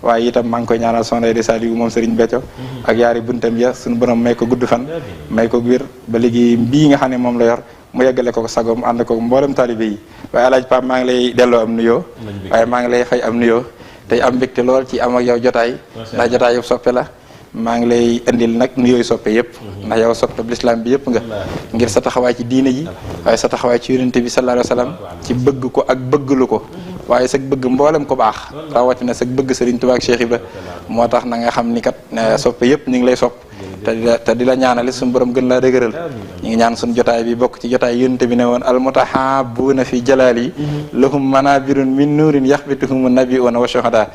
waaye itam maa ngi koy ñaanal soxna Aida Saliou moom Serigne Béthio ak yaari buntam ya suñu borom may ko gudd fan may ko wér ba léegi bii nga xam ne moom la yor mu yeggale ko sagom ànd ko mboolem talibé yi waaye Alaaji Pape maa ngi lay delloo am nuyoo waaye maa ngi lay fay am nuyoo tey am mbégte lool ci am ak yow jotaay ndax jotaay yëpp soppe la maa ngi lay indil nag nuyooyu soppe yëpp ndax yow soppe l'islam bi yëpp nga ngir sa taxawaay ci diine ji waaye sa taxawaay ci yonente bi sallallahu alayhi wa sallam ci bëgg ko ak bëgglu ko waaye sag bëgg mboolem ko baax rawatina sag bëgg Serigne Touba ak Cheikh Ibra moo tax na nga xam ni kat soppe yëpp ñu ngi lay sopp te di la ñaanale suñu borom gën laa dëgëral ñu ngi ñaan suñu jotaay bi bokk ci jotaay yonente bi ne woon almutahabbuuna fi jalaali lahum manabirun min nuurin yaxbituhum nabiuna wa shuhada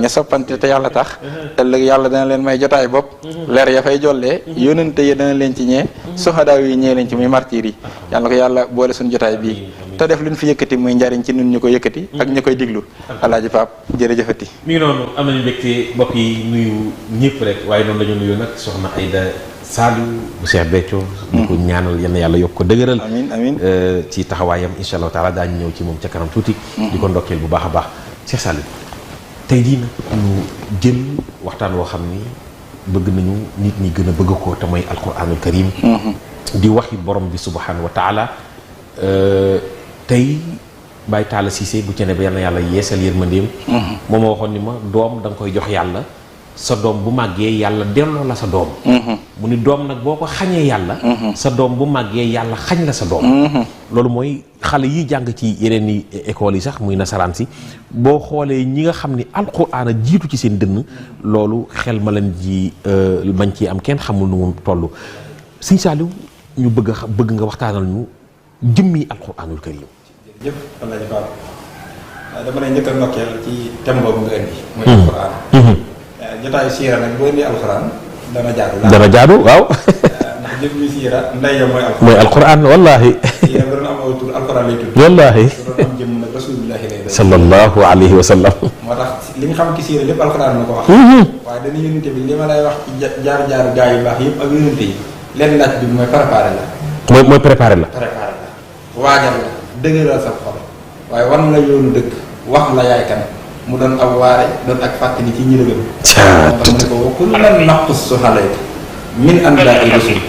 ña soppante te yàlla tax ëllëg yàlla dana leen may jotaay bopp leer ya fay jollee yonente yi dana leen ci ñee suhadaa yi ñee leen ci muy martyr yi yàlla ko yàlla boole suñu jotaay bii te def lu ñu fi yëkkati muy njariñ ci nun ñu ko yëkkati ak ñu koy diglu Alaaji Pape jërëjëfati mi ngi noonu am nañu mbégte mbokk yi nuyu ñëpp rek waaye noonu la ñu nuyu nag soxna Aida Saliou bu Cheikh Béthio di ko ñaanal yal na yàlla yokk ko dëgëral amiin amiin ci taxawaayam insha allahu taala daañu ñëw ci moom ca kanam tuuti di ko ndokkeel bu baax a baax Cheikh Saliou tey jii nag ñu jël waxtaan woo xam ni bëgg nañu nit ñi gën a bëgg ko te mooy alquranul karim di waxi borom bi subhanahu wa taala tey Baye Talla Cissé bu cene ba yal na yàlla yeesal yërmandeem moo ma waxoon ni ma doom da nga koy jox yàlla sa doom bu màggee yàlla delloo la sa doom mu ni doom nag boo ko xañee yàlla sa doom bu màggee yàlla xañ la sa doom loolu mooy xale yi jàng ci yeneen i écoles yi sax muy nasaraan si boo xoolee ñi nga xam ni alxuraan a jiitu ci seen dënn loolu xel ma leen ji mañ ci am kenn xamul nu mu toll Sëñ Saliou ñu bëgg nga waxtaanal ñu jëmmi alxuraanul karim jëf Alaaji Pape dama lay njëkk a ndokkeel ci thème boobu nga indi mooy alxuraan jotaayu siira nag boo indi alxuraan dana jaadu waaw ndax jëf mi siira ndey ya mooy alxuraan wallaahi siira bu doon am aw tur alxuraan lay tudd wallaahi bu doon am jëmm nag rasuulullaahi lay doon sallallahu alayhi wa sallam moo tax li nga xam ci siira lépp alxuraan na ko wax waaye dañu yónnente bi li ma lay wax ci jaar-jaar gaa yu baax yëpp ak yónnente yi leen laaj bi mooy préparé la mooy préparé la waajal la dëgëral sa xol waaye wan la yoonu dëgg wax la yaay kan mu doon ab waare doon ak fàttali ci ñi la gëm mu ne ko wa kullan naqussu alayka min anbaa'i rusul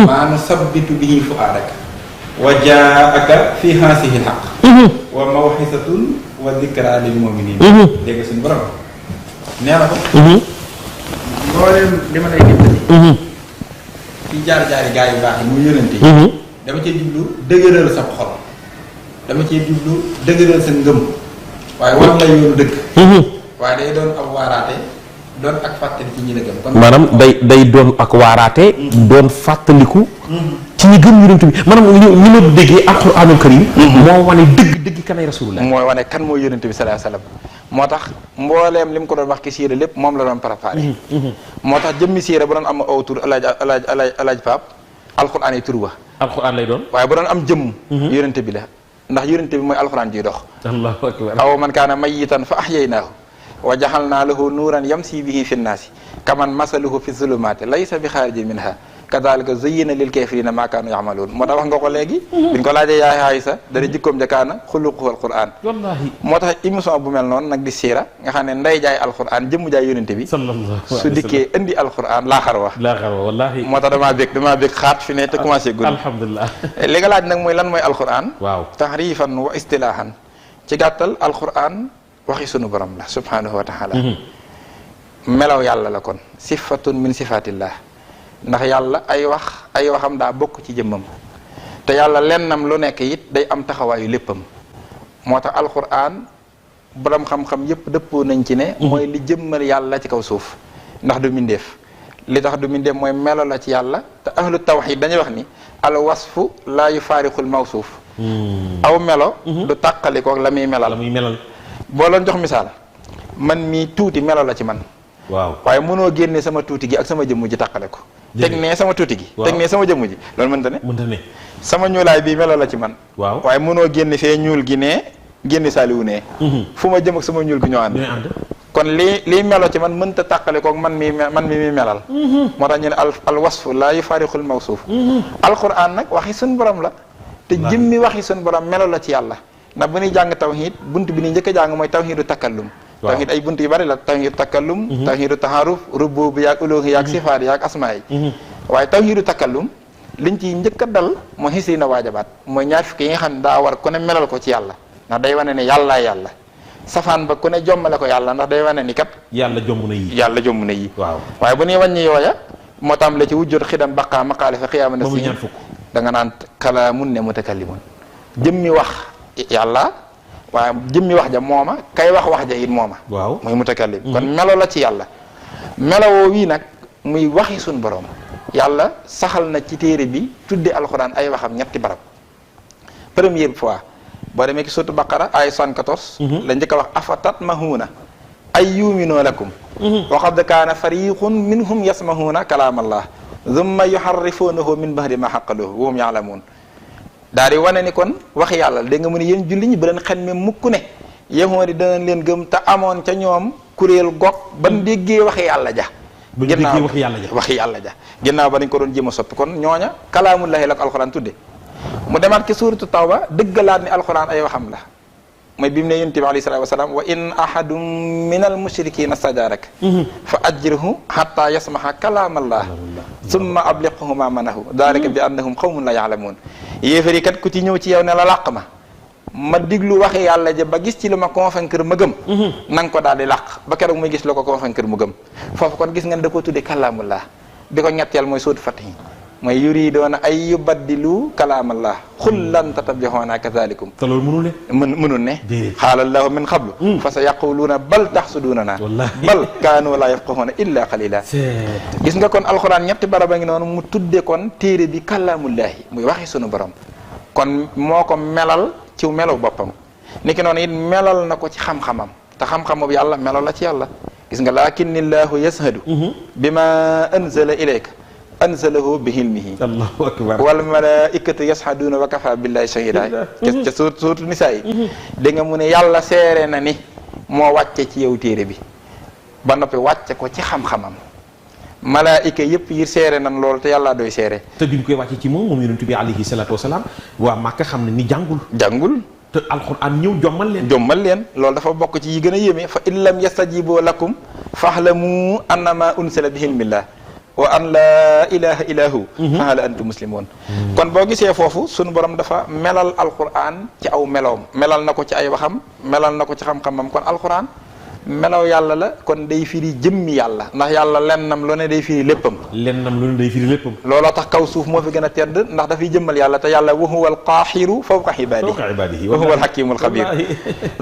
maa nusabbitu bihi fu'aadaka wa jaa'aka fi haasihi al-haqq wa maw'izatun wa dhikraa lil mu'miniin dégg suñu borom nee na ko mbooleem li ma lay dimbali ci jaar-jaari gaa yu baax yi mu yónnante yi dama cee jublu dëgëral sa xol dama cee jublu dëgëral sa ngëm waaye war la yoonu dëgg waaye day doon ab waaraate doon ak fàttali ci ñi la gëm maanaam day doon ak waaraate doon fàttaliku ci ñi gëm yonent bi maanaam ni ma déggee alxuraanul karim moo wane dëgg kanay rasulullah mooy wane kan mooy yonent bi sallallahu alayhi wasallam moo tax mbooleem li mu ko doon wax ki siira lépp moom la doon préparé moo tax jëmmi siira bu doon am aw tur alaaj Pape alxuraan yi tur wa alxuraan lay doon waaye bu doon am jëmm yonent bi la ndax yonent bi mooy alxuraan jiy dox allahu akbar aw man kaana mayyitan fa ahyaynaahu wa jaxalnaa lahu nuuran yamsi bihi fi nnaasi kaman masaluhu fi zulumaati laysa bi xaarijin minha kadaalika zuyyina lil kaafiriina maa kaanu ya'maluun moo tax wax nga ko léegi biñ ko laajee yaay Aysa dara jikkoom jakaana xuluquhu alquran wallaahi moo tax émission bu mel noonu nag di siira nga xam ne nday jaay alquran jëmm jaay yonent bi su dikkee indi alquran laaxar wa wallaahi moo tax damaa bég xaat fi ne te commencé guddi alhamdulilah li nga laaj nag mooy lan mooy alquran waaw tahrifan wa istilaahan ci gàttal alquran waxi sunu borom la subhanahu wa taala melaw yàlla la kon sifatun min sifatillah ndax yàlla ay waxam daa bokk ci jëmmam te yàlla lennam lu nekk it day am taxawaayu léppam moo tax alquran borom xam-xam yépp dëppoo nañ ci ne mooy li jëmmal yàlla ci kaw suuf ndax du mindeef li tax du mindeef mooy melo la ci yàlla te ahlu tawxid dañuy wax ni al wasfu laa yufaariqul mawsuuf aw melo du tàqalikook la muy melal boo loon jox misaal man mii tuuti melo la ci man waaw waaye mënoo génne sama tuuti gi ak sama jëmm ji tàqale ko teg nee sama tuuti gi teg nee sama jëmm ji loolu mënta ne sama ñuulaay bii melo la ci man waaw waaye mënoo génne fee ñuul gi nee génne saaliwu nee fu ma jëm ak sama ñuul gi ñoo ànd kon lii melo ci man mënta tàqale kook man mi melal moo tax ñu ne al wasfu laa yufaariqul mawsuuf alquran nag waxi suñ borom la te jëmmi waxi suñ borom melo la ci yàlla ndax bu ñuy jàng tawhid bunt bi ni njëkk a jàng mooy tawhidu takallum tawhid ay bunt yu bari la tawhidu takallum tawhidu taharuf rububiyya yaak uluhiyya yaak sifaat yaak asmaa yi waaye tawhidu takallum liñ ci njëkk a dal mooy xisri na waajabaat mooy ñaar fukki yi nga xam ne daa war ku ne melal ko ci yàlla ndax day wane ne yàllaa yàlla safaan ba ku ne jommale ko yàlla ndax day wane ni kat yàlla jomb na yi yàlla jomm na yi waaw waaye bu ñuy wàññi yooya moo tam la ci wujjot xidam baqaa maqaale fa xiyaama na ba muy si ñaar fukk da nga naan kalaamun ne mutakallimun jëmmi wax yàlla waaye jëmmi wax ja mooma kay wax ja it mooma waaw muy mutakallim kon melo la ci yàlla melowoo wii nag muy waxi suñ borom yàlla saxal na ci téere bi tudde alxuraan ay waxam ñetti barab première fois boo demee ci sourate Baqara ay 74 la njëkk a wax afatatmahuuna ay yuminoo lakum wa qad kaana fariqun minhum yasmahuuna kalaamallah thumma yuharrifuunahu min ba'di ma haqqaluhu wa hum ya'lamuun daal di wane ni kon waxi yàlla dégg nga mu ne yéen julli ñi bu leen xel mi mukk ne yahuudi danañ leen gëm te amoon ca ñoom kuréel gog ban déggee waxi yàlla ja ginnaaw waxi yàlla ja ginnaaw ba dañ ko doon jéem a soppi kon ñooña kalaamullahi la ko alxuraan tudde mu demaat ci suuratu tawba dëggalaat ni alxuraan ay waxam la mooy bi mu ne yonent bi alayhi salaatu wa salaam wa in ahadun min al mushrikiina stajaaraka fa ajirhu hatta yasmaha kalaamallah summa abliqhu ma manahu daalika bi annahum qawmun la yaalamuun yéefari kat ku ci ñëw ci yow ne la làq ma diglu waxi yàlla ja ba gis ci lu ma convaincre ma gëm na nga ko daal di làq ba keroog muy gis la ko convaincre mu gëm foofu kon gis ngeen da ko tudde kalaamullah bi ko ñetteel mooy sóotu Fath mooy yuriidoona ay yubaddilu kalaamallah xul lan tattabi'uuna kazalikum te loolu mënul ne xaala llaahu min qablu fa sa yaquluuna bal taxsuduunana bal kaanu laa yafqahuuna illa qalila gis nga kon alxuraan ñetti baraba ngi noonu mu tudde kon téere bi kalaamullahi muy waxi sunu borom kon moo ko melal ci melaw boppam niki noonu it melal na ko ci xam-xamam te xam-xamu yàlla melal la ci yàlla gis nga lakinnillaahu yashhadu bima anzala ilayka anzalahu bi hilmihi allahu akbar wal malaikatu yashhaduna wa kafa billahi shahida ca suuratu nisaa yi da nga mu ne yàlla seere na ni moo wàcce ci yow téere bi ba noppi wàcce ko ci xam-xamam malaayika yëpp yi seere nan loolu te yàlla doy seere te bi ñu koy wàcce ci moom yonent bi alayhi salaatu wasalaam waa Màkka xam ne ni jàngul te alxuraan ñëw jommal leen loolu dafa bokk ci yi gën a yéeme fa in lam yastajibu lakum fahlamu annama unsila bi hilmillah wa an laa ilaha illa hu fa hal antum muslimun kon boo gisee foofu sunu borom dafa melal alxuraan ci aw meloom melal na ko ci ay waxam melal na ko ci xam-xamam kon alxuraan melaw yàlla la kon day firi jëmmi yàlla ndax yàlla lennam lu ne day firi léppam looloo tax kaw suuf moo fi gën a tedd ndax dafay jëmmal yàlla te yàlla wa huwa alqaahiru fawqa ibaadihi wa huwa alxakimul xabir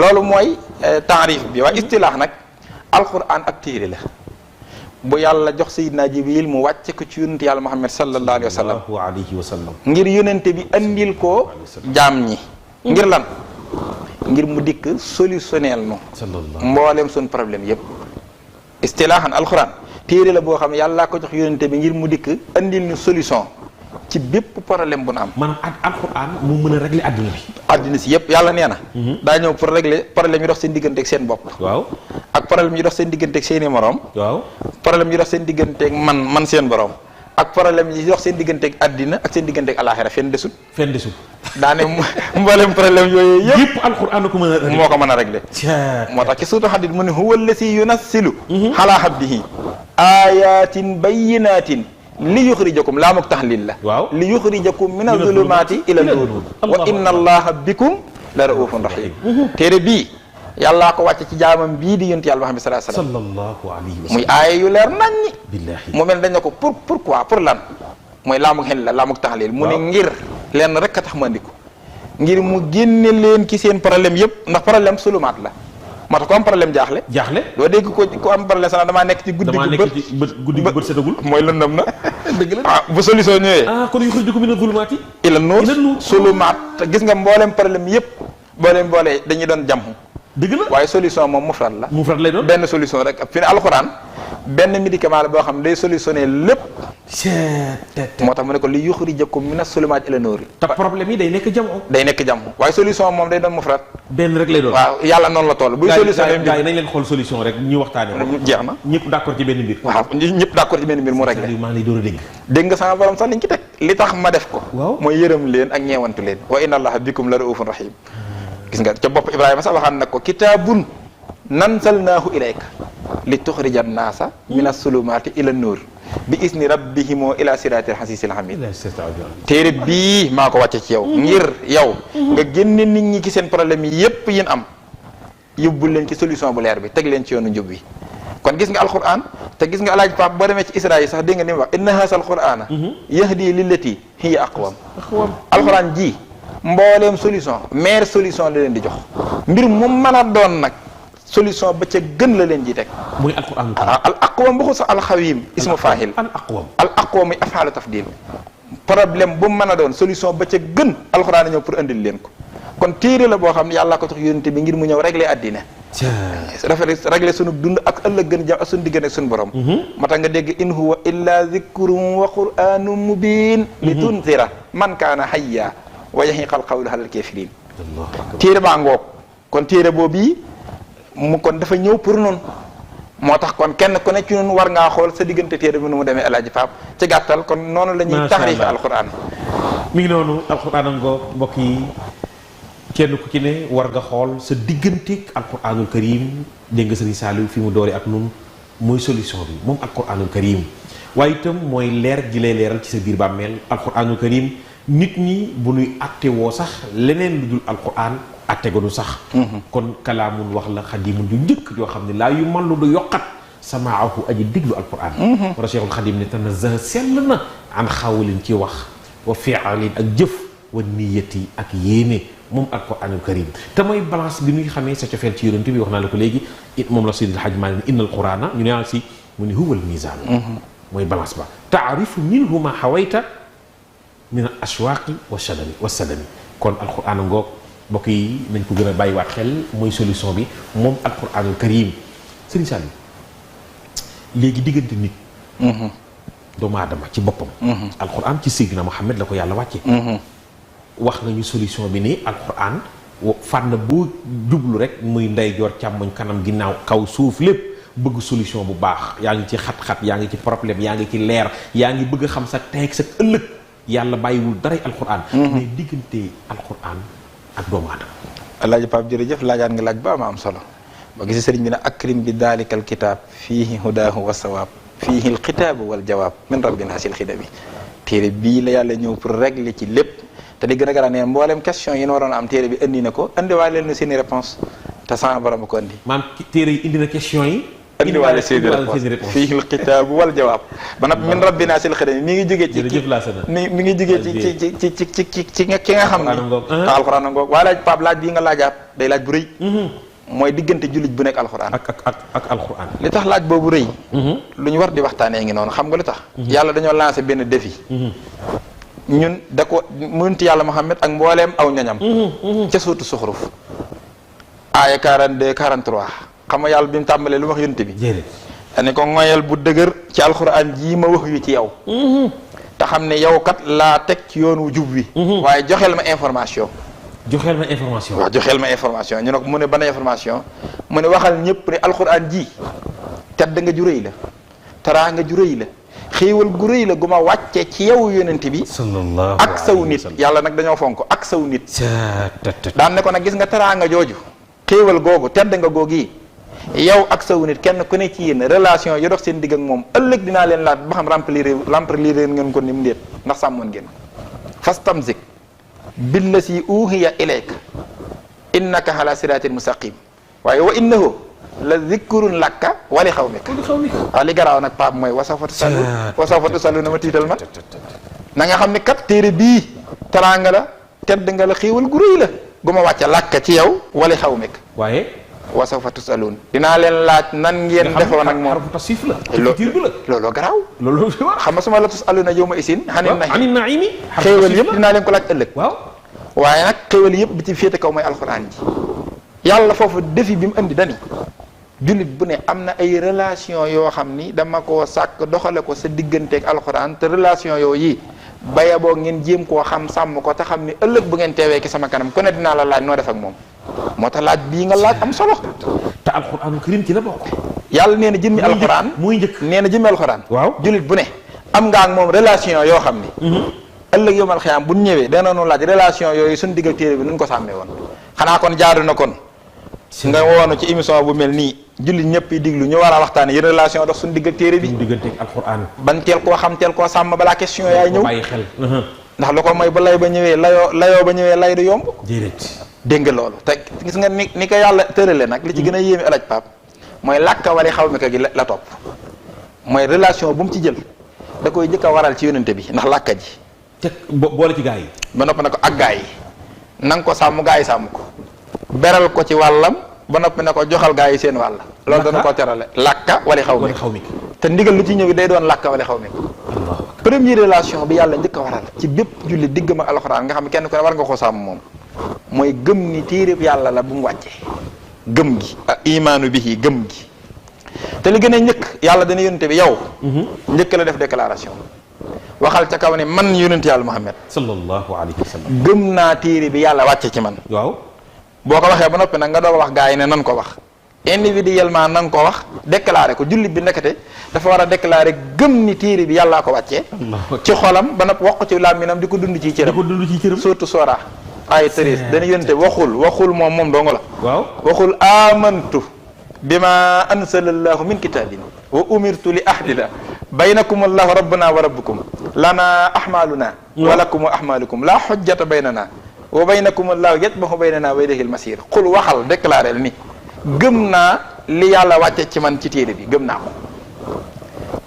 loolu mooy taarif bi waaye istilaax nag alquran ak téere la bu yàlla jox sayidna jibril mu wàcce ko ci yonente yàlla muhammad sallallahu alayhi wa sallam ngir yonente bi andil ko jaam ñi ngir lan ngir mu dikk solutionnel nu mboolem suñ problème yëpp istilaahan alxuraan téere la boo xam ne yàllaa ko jox yonente bi ngir mu dikk andil ñu solution ci bépp problème bu nu am maanaam ak alxuraan mu mën a régler adduna bi adduna si yëpp yàlla nee na daa ñëw pour régler problème yi dox seen diggante ak seen bopp waaw ak problème yi dox seen diggante ak seeni moroom waaw problème yi dox seen diggante ak man seen borom ak problème yi dox seen diggante ak addina ak seen diggante ak alaxira fenn desut daane mboolem problème yooyu yëpp alxuraan ko mën a moo ko mën a régler moo tax ci suuratu Hadiid mu ne huwa allasi yunassilu ala abdihi ayatin bayyinatin li yuxrijakum laa muk taxlil la waaw li yuxrijakum min azulumaati ila nuur wa inna allaha bikum la raufun rahim téere bii yàllaa ko wàcce ci jaamam bii di yonent yàlla Muhammad sallallahu alayhi wa sallam muy aaya yu leer naññi billaahi mu mel dañ ne ko pourquoi pour lan mooy laamuk xel la laamuk taxlil mu ne ngir lenn rek a tax ma andi ko ngir mu génne leen ci seen problème yëpp ndax problème sulumaat la moo tax ko am problème jaaxle doo dégg ko am problème sax damaa nekk ci guddi gu bët setagul mooy lëndëm na dëgg la bu solution ñëwee kon yuxrijukum mina zulumaati ila nuur sulumaat gis nga mboolem problème yëpp boole dañuy doon jàmm dëgg la waaye solution moom mufrad lay doon benn solution rek fi ne alxuraan benn médicament la boo xam day solutionné lépp moo tax mu ne ko li yuxrijakum mina sulumaati ila nuur te problème yi day nekk jàmm waaye solution moom day doon mufrad benn rek lay doon waaw yàlla noonu la toll buy solutionné gars yi nañ leen xool solution rek ñu waxtaane jeex na ñëpp d'accord ci benn mbir waaw ñëpp d'accord ci benn mbir mu réglé maa ngi lay door a dégg nga sama borom sax liñ ci teg li tax ma def ko waaw mooy yërëm leen ak ñeewantu leen wa inna allaha bikum la raufun rahim gis nga ca bopp Ibrahima sax waxaan nag ko kitaabun nansalnaahu ilayka li tuxrija naasa min as-sulumaati ila nuur bi isni rabbihimoo ila siraatil xasiisil xamiid. téere bii maa ko wàcce ci yow ngir yow nga génne nit ñi ci seen problème yi yépp yin am yóbbul leen ci solution bu leer bi teg leen ci yoonu njub bi. kon gis nga alquran te gis nga alaaji Pape boo demee ci Israa yi sax dégg nga ni mu wax inna haasal qur'aana yahdi lillati hiya aqwam. alquran ji mbooleem solution meilleure solution la leen di jox mbir mu mën a doon nag solution ba ca gën la leen ji teg. muy alquran al aqwam bu ko sax alxawim ismu faahil al aqwam muy afaalu tafdil problème bu mu mën a doon solution ba ca gën alquran a ñëw pour andil leen ko kon téere la boo xam ne yàlla ko tax yónente bi ngir mu ñëw régler addina régler sunu dund ak ëllëg gën jëm ak sunu diggante ak sunu borom. moo tax nga dégg in huwa illa zikrun wa qur'anun mubin li tunzira man kaana hayya wa yahiqal qawlu alal kafirin. téere baa ngoog kon téere boobu mu kon dafa ñëw pour noonu moo tax kon kenn ku ne ci ñun war ngaa xool sa diggante téere bi nu mu demee El Hadj Pape ci gàttal kon noonu la ñuy taxriif alquran. mi ngi noonu alquran ngoog mbokk yi kenn ku ci ne war nga xool sa digganteeg alquranul karim dégg nga sëriñ Saliou fi mu dooree ak nun mooy solution bi moom alquranul karim waaye itam mooy leer gi lay leeral ci sa biir bàmmeel alquranul karim nit ñi bu nuy atte woo sax leneen lu dul alquran atte gonu sax kon kalaamun wax la xadimun ju njëkk yoo xam ne laa yu man lu du yokkat samaahu aji diglu alquran wala cheikhul xadim ne tanazzaha sell na an xawlin ci wax wa fi'alin ak jëf wa niyati ak yéene moom alquranul karim te mooy balance bi ñuy xamee sa cofeel ci yonent bi wax naa la ko léegi it moom la Seydil Hadj Malick innal qurana ñu ne si mu ni huwal mizan mooy balance ba taarifu minhu ma xawayta min al ashwaqi wa sadami kon alquran ngoog mbokk yi nañ ko gën a bàyyiwaat xel mooy solution bi moom alquranul karim Serigne Saliou léegi diggante nit doomu aadama ci boppam alquran ci Seydina Muhammad la ko yàlla wàcce wax nga ñu solution bi ni alquran fànn boo jublu rek muy ndeyjoor càmmoñ kanam ginnaaw kaw suuf lépp bëgg solution bu baax yaa ngi ci xat-xat yaa ngi ci problème yaa ngi ci leer yaa ngi bëgg a xam sa tey ak sa ëllëg yàlla bàyyiwul daray alquran mais diggante alquran ak doomu aadama. Alaaji Pape jërëjëf laajaat nga laaj ba am solo ba gis sëriñ bi ne akrim bi daalikal kitaab fiihi hudaahu wa sawaab fiihi al kitaabu wal jawaab min rabbina sil xidami téere bii la yàlla ñëw pour régler ci lépp te di gën a garaan ne mboolem question yi ñu waroon am téere bi indi na ko indiwaale leen seeni réponse te sama borom ko indi. maam téere yi indi na question yi. indiwaale seeni réponse fiihi al kitaabu wal jawaab ba nag min rabbina sil xidami mi ngi jógee ci mi ngi jógee ci ki nga xam ni alxuraan ngoog waaye laaj Pape laaj bii nga laajaat day laaj bu rëy mooy diggante jullit bu nekk alxuraan ak alxuraan li tax laaj boobu rëy lu ñu war di waxtaanee ngi noonu xam nga lu tax yàlla dañoo lancé benn défi ñun da ko munti yàlla Muhammad ak mbooleem aw ñoñam ca suutu suxruf aaya 42 43 xam nga yàlla bi mu tàmbalee lu wax yonent bi dane ko ngoyal bu dëgër ci alxuraan jii ma wax yu ci yow te xam ne yow kat laa teg ci yoon wu jub wi waaye joxeel ma information waaw joxeel ma information ñu ne ko mu ne ban information mu ne waxal ñëpp ne alxuraan ji tedd nga ju rëy la taraa nga ju rëy la xéewal gu rëy la gu ma wàcce ci yow yonent bi ak saw nit yàlla nag dañoo fonk ak saw nit daan ne ko nag gis nga taraa nga jooju xéewal googu tedd nga googu yi yow ak saw nit kenn ku ne ci yéen relation yi dox seen digg ak moom ëllëg dinaa leen laat ba xam remplir ngeen ko ni mu déet ndax sàmmoon ngeen fastamzik billasi uhiya ilayk innaka ala siratin mustaqim waaye wa innahu la zikrun lakka wali xawmik waaw li garaaw nag Pape mooy wasawfa tusallu na ma tiital ma na nga xam ne kat téere bii teraanga la tedd nga la xéewal gu rëy la gu ma wàcce lakka ci yow wali xawmik waaye wasawfa tusalun dinaa leen laaj nan ngeen defoon ak moom looloo garaaw loolu xam nga suma la tusaluna yawma isin xanin naimi xéewal yëpp dinaa leen ko laaj ëllëg waaye nag xéewal yëpp bi ci féete kaw mooy alxuraan ji yàlla foofu défi bi mu indi dani jullit bu ne am na ay relation yoo xam ni dama koo sàkk doxale ko sa digganteeg alxuraan te relation yooyu baya boo ngeen jéem koo xam sàmm ko te xam ni ëllëg bu ngeen teewee ki sama kanam ku ne dinaa la laaj noo def ak moom moo tax laaj bii nga laaj am solo te alxuraanu karim ci la bokk yàlla nee na jëmmi alxuraan muy njëkk nee na jëmmi alxuraan waaw jullit bu ne am nga ak moom relation yoo xam ni ëllëg yowmal xiyaam bu ñëwee dana nu laaj relation yooyu suñu digg ak téere bi nuñ ko sàmmee woon xanaa kon jaadu na kon nga woonu ci émission bu mel nii jullit ñëpp yi diglu ñu war a waxtaane yéen relation dox suñu digg ak téere bi suñu diggante ak alxuraan ban teel koo xam teel koo sàmm balaa question yaay ñëw bàyyi xel ndax lu ko mooy bu lay ba ñëwee layoo ba ñëwee lay du yomb déedéet dégg nga loolu te gis nga ni ko yàlla tërale nag li ci gën a yéeme alaj Pape mooy làkka wari xaw mi ko gi la topp mooy relation bu mu ci jël da koy njëkk a waral ci yonente bi ndax làkka ji te boole ci gaa yi ba noppi na ko ak gaa yi na nga ko sàmm gaa yi sàmm ko beral ko ci wàllam ba noppi na ko joxal gaa yi seen wàll loolu dana ko terale làkka wali xaw mi te ndigal lu ci ñëw day doon làkka wali xaw mi première relation bi yàlla njëkk a waral ci bépp julli digg ma alxuraan nga xam ne kenn ku ne war nga ko sàmm moom mooy gëm ni téereb yàlla la bu mu wàccee gëm gi ak imaanu bihi gëm gi te li gën a njëkk yàlla dana yónente bi yow njëkk la def déclaration waxal ca kaw ne man yónente yàlla Muhammad sallallahu alayhi wa sallam gëm naa téere bi yàlla wàcce ci man waaw boo ko waxee ba noppi nag nga doog a wax gaa yi ne nan ko wax individuellement nan ko wax déclaré ko jullit bi nekkate dafa war a déclaré gëm ni téere bi yàllaa ko wàccee ci xolam ba noppi wax ko ci làmminam di ko dund ci cëram surtout sora ay tëris dana yónente waxul moom donga la waaw waxul amantu bima anzalallahu min kitabin wa umirtu li ahdila baynakum allahu rabbuna wa rabbukum lana ahmaluna wa lakum ahmalukum la hujjata baynana wa baynakum allahu yatbahu baynana wa ilayhi almasir xul waxal déclaré ni gëm naa li yàlla wàcce ci man ci téere bi gëm naa ko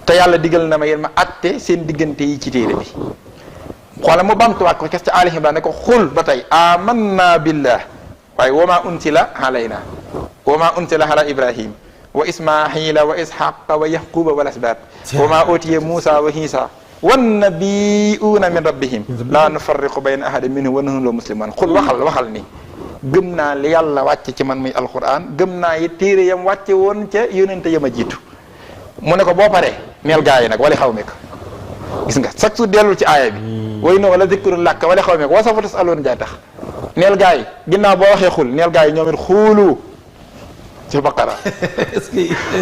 te yàlla digal na ma yéen ma atte seen diggante yi ci téere bi xoola mu bamtuwaat ko kes ca Ali Imran ne ko xul ba tey amanna billah waaye wa ma unsila alayna wa ma unsila ala ibrahim wa ismaila wa ishaqa wa yaquba wal asbat wa ma utiya musa wa isa wan nabiyuuna min rabbihim la nufarriqu bayna ahadin minhum wa nahnu lahu muslimun xul waxal ni gëm naa li yàlla wàcce ci man muy alquran gëm naa yi téere yam wàcce woon ca yonente yam a jiitu mu ne ko boo paree neel gaa yi nag wala xaw me ko gis nga chaque jour dellul ci aaya bi way no wala zikrul làkk wala xaw me ko wa sawfa tas'aluun jaay tax neel gaa yi ginnaaw boo waxee xul neel gaa yi ñoom it xuulu ci baqara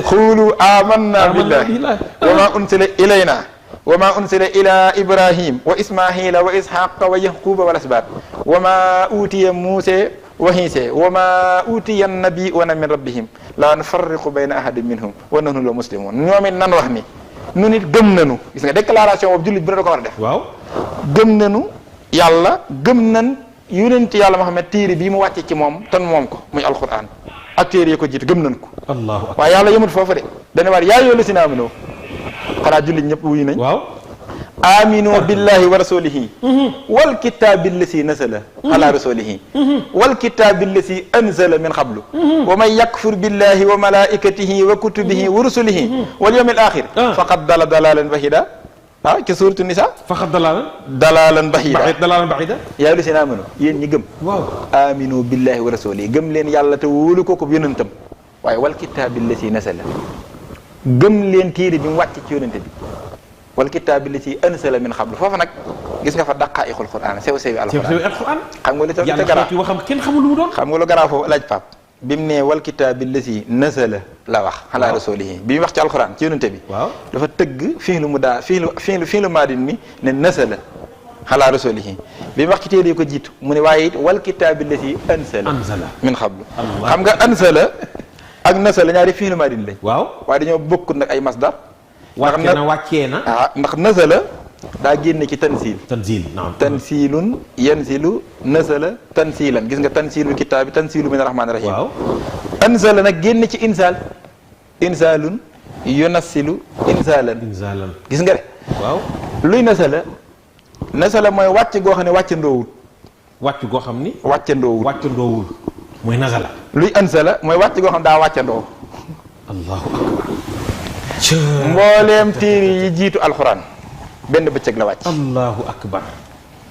xuulu amanna billahi wa ma unsila ilayna wa ma unsila ila ibrahim wa ismaila wa ishaqa wa yaquba wal asbat wa ma utiya musa wa hiise wa ma utiya nabiyuuna min rabbihim la nufarriqu bayna ahadin minhum wa nahnu lahu muslimun ñoom it nan wax ni nu nit gëm nañu gis nga déclaration boobu jullit bi da ko war a def waaw gëm nañu yàlla gëm nañ yonent yàlla Muhammad téere bii mu wàcce ci moom tan moom ko muy alquran ak téere yi ko jiitu gëm nañ ko allahu akbar waaye yàlla yëmut foofu de dana war yaa ayyuhal lazina aamanu xanaa jullit ñëpp wuyu nañ waaw aminu billahi wa rasulihi wal kitaabi allasi nasala ala rasulihi wal kitaabi allasi anzala min qablu wa man yakfur billahi wa malaikatihi wa kutubihi wa rusulihi wal yawmil axir faqad dala dalalan bahida ci suuratu nisa faqad dalalan bahida yaa ayyuhal lazina amanu yéen ñi gëm waaw aminu billahi wa rasulihi gëm leen yàlla te wóolu ko ko yonentam waaye wal kitaabi allasi nasala gëm leen téere bi mu wàcc ci yonente bi wal kitaabi li ci ansala min xablu foofu nag gis nga fa daqaa'iqul Qur'aan sew-sewi alxuraan xam nga li tax te garaaw waxam kenn xamul lu mu doon xam nga lu garaaw foofu laaj Pape bi mu ne wal kitaabi li ci nasala la wax ala rasulihi bi mu wax ci alxuraan ci yonente bi waaw dafa tëgg fi'lu mudaa fi'lu maadin mi ne nasala ala rasulihi bi mu wax ci téere yi ko jiitu mu ne waaye it wal kitaabi li ci ansala min xablu xam nga ansala ak nasala ñaari fi'lu maadin lañ waaw waaye dañoo bokkut nag ay masdar wàcce na wàccee na ndax nasala daa génne ci tanzil naam tanzilun yanzilu nasala tanzilan gis nga tanzilul kitaabi tanzilu min arrahmaani rahim waaw anzala nag génne ci inzalun yunassilu inzalan gis nga de waaw luy nasala mooy wàcc goo xam ne wàcc goo xam ni wàccandoowul mooy nasala luy anzala mooy wàcc goo xam daa wàccandoo allahu akbar mbooleem téere yi jiitu alxuraan benn bëccëg la wàcc allahu akbar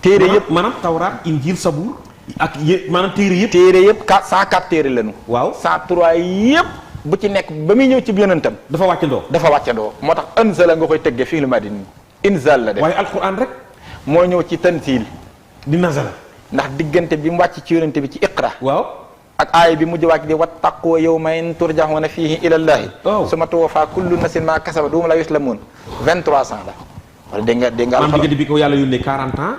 téere yëpp maanaam tawraat injil sabuur ak maanaam téere yëpp 104 téere lañu waaw 103 yëpp bu ci nekk ba muy ñëw ci yonentam dafa wàccandoo moo tax anzala nga koy tëggee fii lu ma di inzal la def waaye alxuraan rek moo ñëw ci tanzil di nazala ndax diggante bi mu wàcc ci yonente bi ci iqra waaw ak aaya bi mujj wàcc di wattaqu yawman turjaxuuna fiihi ilallaahi summa tuwaffaa kullu nafsin maa kasabat wa hum laa yuzlamuun 2300 la wala dégg nga diggante bi ko yàlla yónnee 40 ans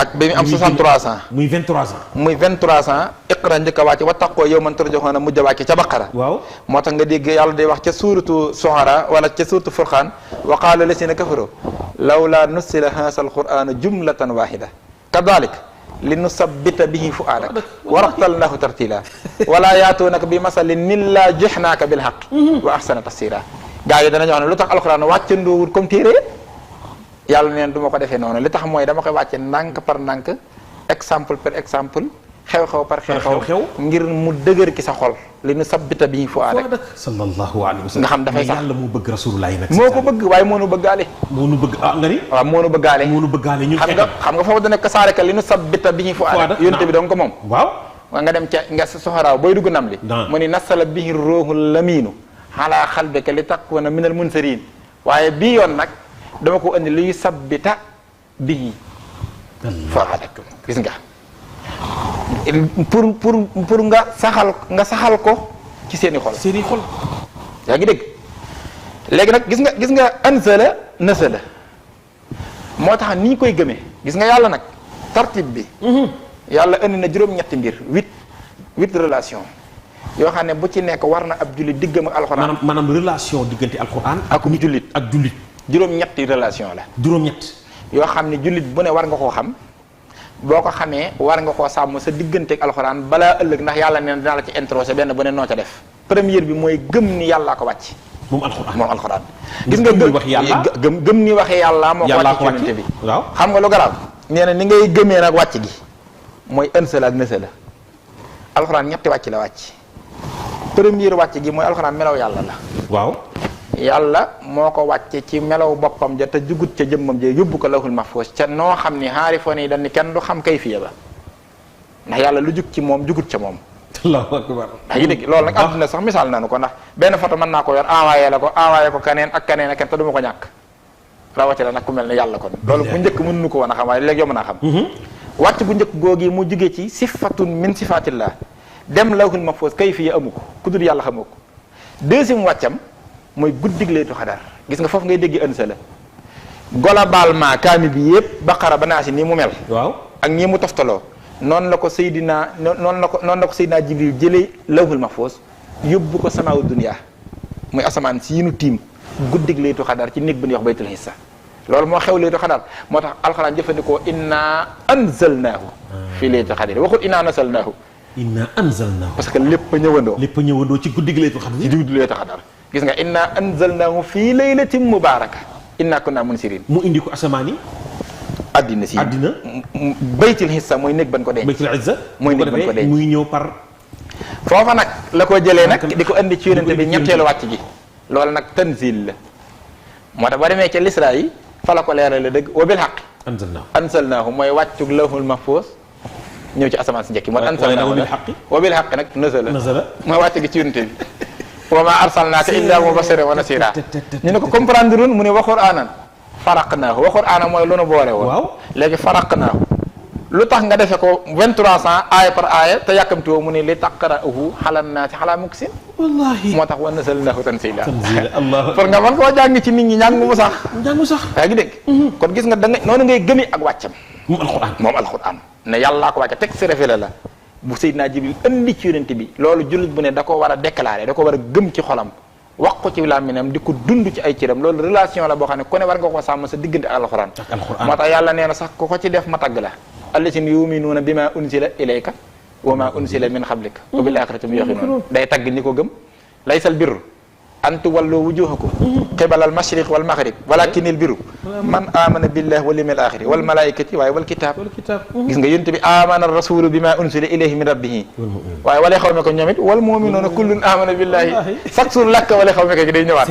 ak bi mu am 63 ans. muy 23 ans. muy 23 ans iqra njëkk a wàcc wattaqoo yawman turjaxoona mujj a wàcc ca baqara. waaw moo tax nga dégg yàlla day wax ca suuratu Suara wala ca suuratu Furqaan wa qaala lasina kafaru lawlaa nuzzila haazal qur'aanu jumlatan waahida kadalik li nusabbita bihi fu'aadak wa rattalnaahu tartiila wala yaatuunaka bi masalin illaa jihnaaka bil haqqi wa ahsana tafsiira. gaa yi danañu wax ne lu tax alxuraan wàccandoowul comme téere yàlla neen du ma ko defee noonu li tax mooy dama koy wàcce ndànk par ndànk exemple par exemple xew-xew par xew-xew ngir mu dëgër ki sa xol li nu sabbita bi fu aada sallallahu alayhi wa sallam nga xam dafay sax yàlla moo bëgg rasulullah nag moo ko bëgg waaye moo nu bëggaale moo nu bëgg nga ni waaw moo nu bëggaale ñun xam nga foofu da nekk saareka li nu sabbita bi fu aada yonte bi doon ko moom waaw nga dem ca nga soxoraaw booy dugg nam li mu ni nasala bihi ruuhul lamiinu ala xalbika li takuna minal munsarin waaye bii yoon nag dama ko indi luy sabbita bihi fu'aadak gis nga pour nga saxal ko ci seeni xol yaa ngi dégg léegi nag gis nga anzala nasala moo tax ni ñu koy gëmee gis nga yàlla nag tartib bi yàlla indi na juróom-ñetti mbir huit relation yoo xam ne bu ci nekk war na ab jullit diggam ak alxuraan maanaam relation diggante alxuraan ak jullit juróom-ñetti relation la juróom-ñett yoo xam ne jullit bu ne war nga koo xam boo ko xamee war nga koo sàmm sa diggante ak alxuraan balaa ëllëg ndax yàlla nee na dinaa la ci introsé benn bu ne noo ca def première bi mooy gëm ni yàllaa ko wàcc moom alxuraan gis nga gëm ni waxee yàlla moo ko wàcc ci yonente bi waaw xam nga lu garaaw nee na ni ngay gëmee nag wàcc gi mooy ënsala ak nësala alxuraan ñetti wàcc la wàcc première wàcc gi mooy alxuraan melaw yàlla la waaw yàlla moo ko wàcce ci melaw boppam ja te jugut ca jëmmam ja yóbbu ko lawhul mahfuus ca noo xam ni xaarifoon yi dañ ni kenn du xam kayfiya ba ndax yàlla lu jug ci moom jugut ca moom allahu akbar daa ngi dégg loolu nag àdduna sax misaal nanu ko ndax benn photo mën naa ko yor envoyé ko keneen ak keneen ak keneen te du ma ko ñàkk rawatina nag ku mel ne yàlla kon loolu bu njëkk mënuñu ko woon a xam waaye léegi yomb naa xam wàcc bu njëkk googi mu jugee ci sifatun min sifatillah dem lawhul mahfuus kayfiya amu ko ku dul yàlla xamu ko deuxième wàccam mooy guddig laytu xadar gis nga foofu ngay dégg ënsa la globalement kaami bi yëpp baqara ba naa si nii mu mel waaw ak ñii mu toftaloo noonu la ko Seydina Jibril jëlee lawhul mahfuus yóbbu ko samaawu dunya muy asamaan si yi nu tiim guddig laytu xadar ci néeg bu ñuy wax baytul hissa loolu moo xew laytu xadar moo tax alxuraan jëfandikoo inna anzalnaahu fii laytu xadar waxul inna nasalnaahu parce que lépp a ñëwandoo ci guddig laytu xadar gis nga inna anzalnaahu fii laylatin mubaaraka inna kunna munsirin mu indi ko asamaan yi addina si baytil hissa mooy néeg ban ko denc baytil izza mooy néeg ban ko denc muy ñëw par foofa nag la ko jëlee nag di ko indi ci yonente bi ñetteelu wàcc gi loolu nag tanzil la moo tax boo demee ca lisra yi fa la ko leerale dëgg wa bil haqq anzalnaahu mooy wàccug lawhul mahfuus ñëw ci asamaan si njëkk mooy anzalnaahu wa bil haqq nag nazala mooy wàcc gi ci yonente bi wa maa arsalnaaka illaa mubashiran wa nasiira ñu ne ko comprendre lun mu ne wa qur'aanan faraqnaahu wa qur'aanan mooy lu nu boole woon waaw léegi faraqnaahu lu tax nga defe ko 2300 aaya par aaya te yàkkamti woo mu ne li taqra'uhu ala naasi ala muksin wallaahi moo tax wa nazzalnaahu tanziila allah pour nga mën koo jàng ci nit ñi njàng mu sax yaa ngi dégg kon gis nga da nga noonu ngay gëmi ak wàccam moom alquran ne yàllaa ko wàcce texte révélé la bu Seydina Jibril indi ci yonent bi loolu jullit bu ne da ko war a déclarer da ko war a gëm ci xolam wax ko ci làmminam di ko dund ci ay cëram loolu relation la boo xam ne ku ne war nga ko sàmm sa diggante ak alxuraan moo tax yàlla nee na sax ku ko ci def ma tagg la allazina yuminuuna bima unzila ilayka wa ma unzila min qablika wa bil axirati hum yuqinuun day tagg ñi ko gëm laysal birru an tuwallu wujuhakum qibala al mashriq wal maghrib walakinil birru man amana billahi wal yawmil axiri wal malaikati waaye wal kitab gis nga yonent bi amana rasulu bima unzila ilayhi min rabbihi waaye wala xaw me ko ñoom it wal mu'minuuna kullun amana billahi chaque jour lakk wala xaw me ko gi day ñëwaat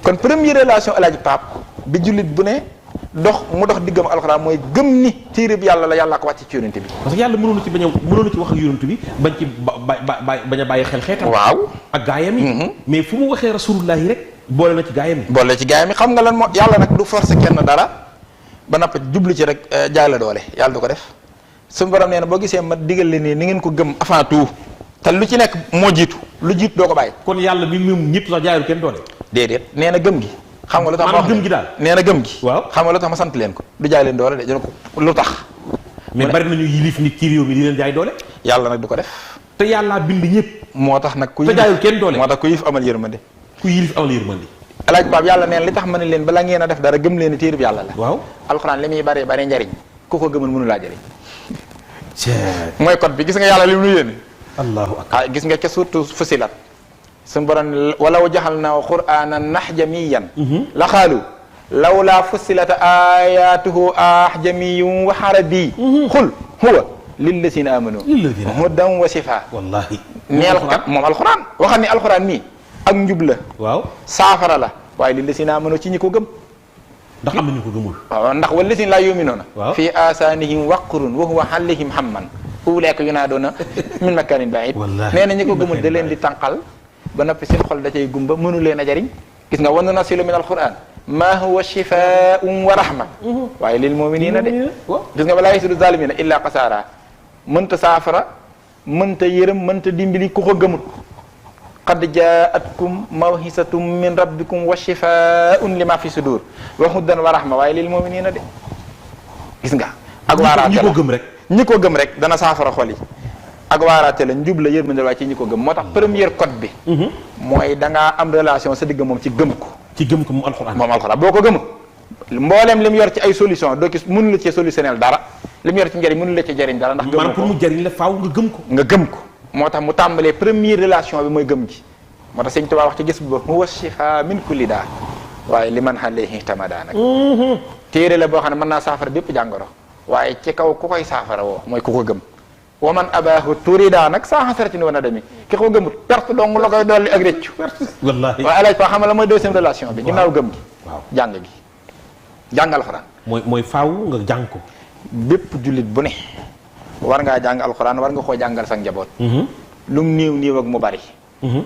kon première relation alaaji Pape bi jullit bu ne mu dox diggam alxuraan mooy gëm ni téere bi yàlla la yàllaa ko wàcc ci yonent bi parce que yàlla mënoon ci wax ak yonent bi bañ ci bañ a bàyyi xel xeetam waaw ak gaayam yi mais fu mu waxee rasulullah yi rek boole na ci gaayam yi xam nga lan moo yàlla nag du forcer kenn dara ba nappi jublu ci rek jaay la doole yàlla du ko def suñu borom nee na boo gisee ma digal leen nii ni ngeen ko gëm avant tout te lu ci nekk moo jiitu lu jiitu doo ko bàyyi kon yàlla mi moom ñëpp sax jaayul kenn doole déedéet nee na gëm gi xam nga lu tax maanaam gëm gi daal nee na gëm gi waaw xam nga lu tax ma sant leen ko du jaay leen doole de jël ko lu tax mais bari nañu yilif nit ci réew mi di leen jaay doole. yàlla nag du ko def. te yàlla bind ñëpp. moo tax nag ku te jaayul kenn doole. moo tax ku yilif amal yërmande. ku yilif amal yërmande. alaaj Pape yàlla neen li tax ma ne leen bala ngeen a def dara gëm leen téereb yàlla la. waaw alxuraan li muy bari bari njariñ ku ko gëmul mënu laa jëriñ. mooy code bi gis nga yàlla li mu nu yéene. allahu akbar gis nga ca surtout Fusilat. suñu borom walaw jaxalnaahu qur'aanan ajamiyyan la qaalu lawlaa fussilat aayaatuhu ajamiyyun wa arabiy qul huwa lillazina aamanu hudan wa shifaa. wallaahi. neel kat moom alxuraan waxal ni alxuraan mii ak njub la. waaw saafara la waaye lillazina aamanu ci ñi ko gëm. ndax am na ñu ko gëmul. waaw ndax wallazina laa yu'minuuna. waaw fii aasaanihim waqrun wa huwa alayhim hamman ulaa'ika yunaaduuna min makaanin ba'iid. wallaahi nee na ñi ko gëmul da leen di tànqal ba noppi seen xol da cay gumba mënu leen a jariñ. gis nga wa nunazzilu min alquran maa huwa shifaa'un wa rahma waaye lil mu'miniina de. gis nga walaa yaziidu zaalimiina illaa xasaara mënta saafara mënta yërëm mënta dimbali ku ko gëmut. qad jaa'atkum maw'izatun min rabbikum wa shifaa'un limaa fi suduur wa hudan wa rahma waaye lil mu'miniina de. gis nga. ak waaraate la ñi ko gëm rek. ñi ko gëm rek dana saafara xol yi. ak waaraate la njub la yërmande waaye ci ñi ko gëm moo tax première code bi. mooy da ngaa am relation sa digg moom ci gëm ko. ci gëm ko moom alxuraan. moom alxuraan boo ko gëmul mboolem li mu yor ci ay solution doo gis mënu la ci solutionnel dara li mu yor ci njëriñ mënu la ci jëriñ dara ndax. gëm ko maanaam pour mu jëriñ la faaw nga gëm ko. nga gëm ko moo tax mu tàmbalee première relation bi mooy gëm gi moo tax Sëñ Tuubaa wax ci gis bu ba huwa shifaa min kulli daa waaye li man alayhi tamadaa nag. téere la boo xam ne mën naa saafara bépp jàngoro waaye ci kaw ku koy saafara woo mooy ku ko gëm. wa man abaahu turida nag saa xasaratin wa nadami ki ko gëmut perte dong la koy dolli ak réccu. wallaahi waaye alaaj fa xam la mooy deuxième relation bi. ginnaaw gëm gi. waaw jàng gi jàng alxuraan. mooy faaw nga jàng ko. bépp jullit bu ne war ngaa jàng alxuraan war nga koo jàngal sa njaboot. lu mu néew néew ak mu bari.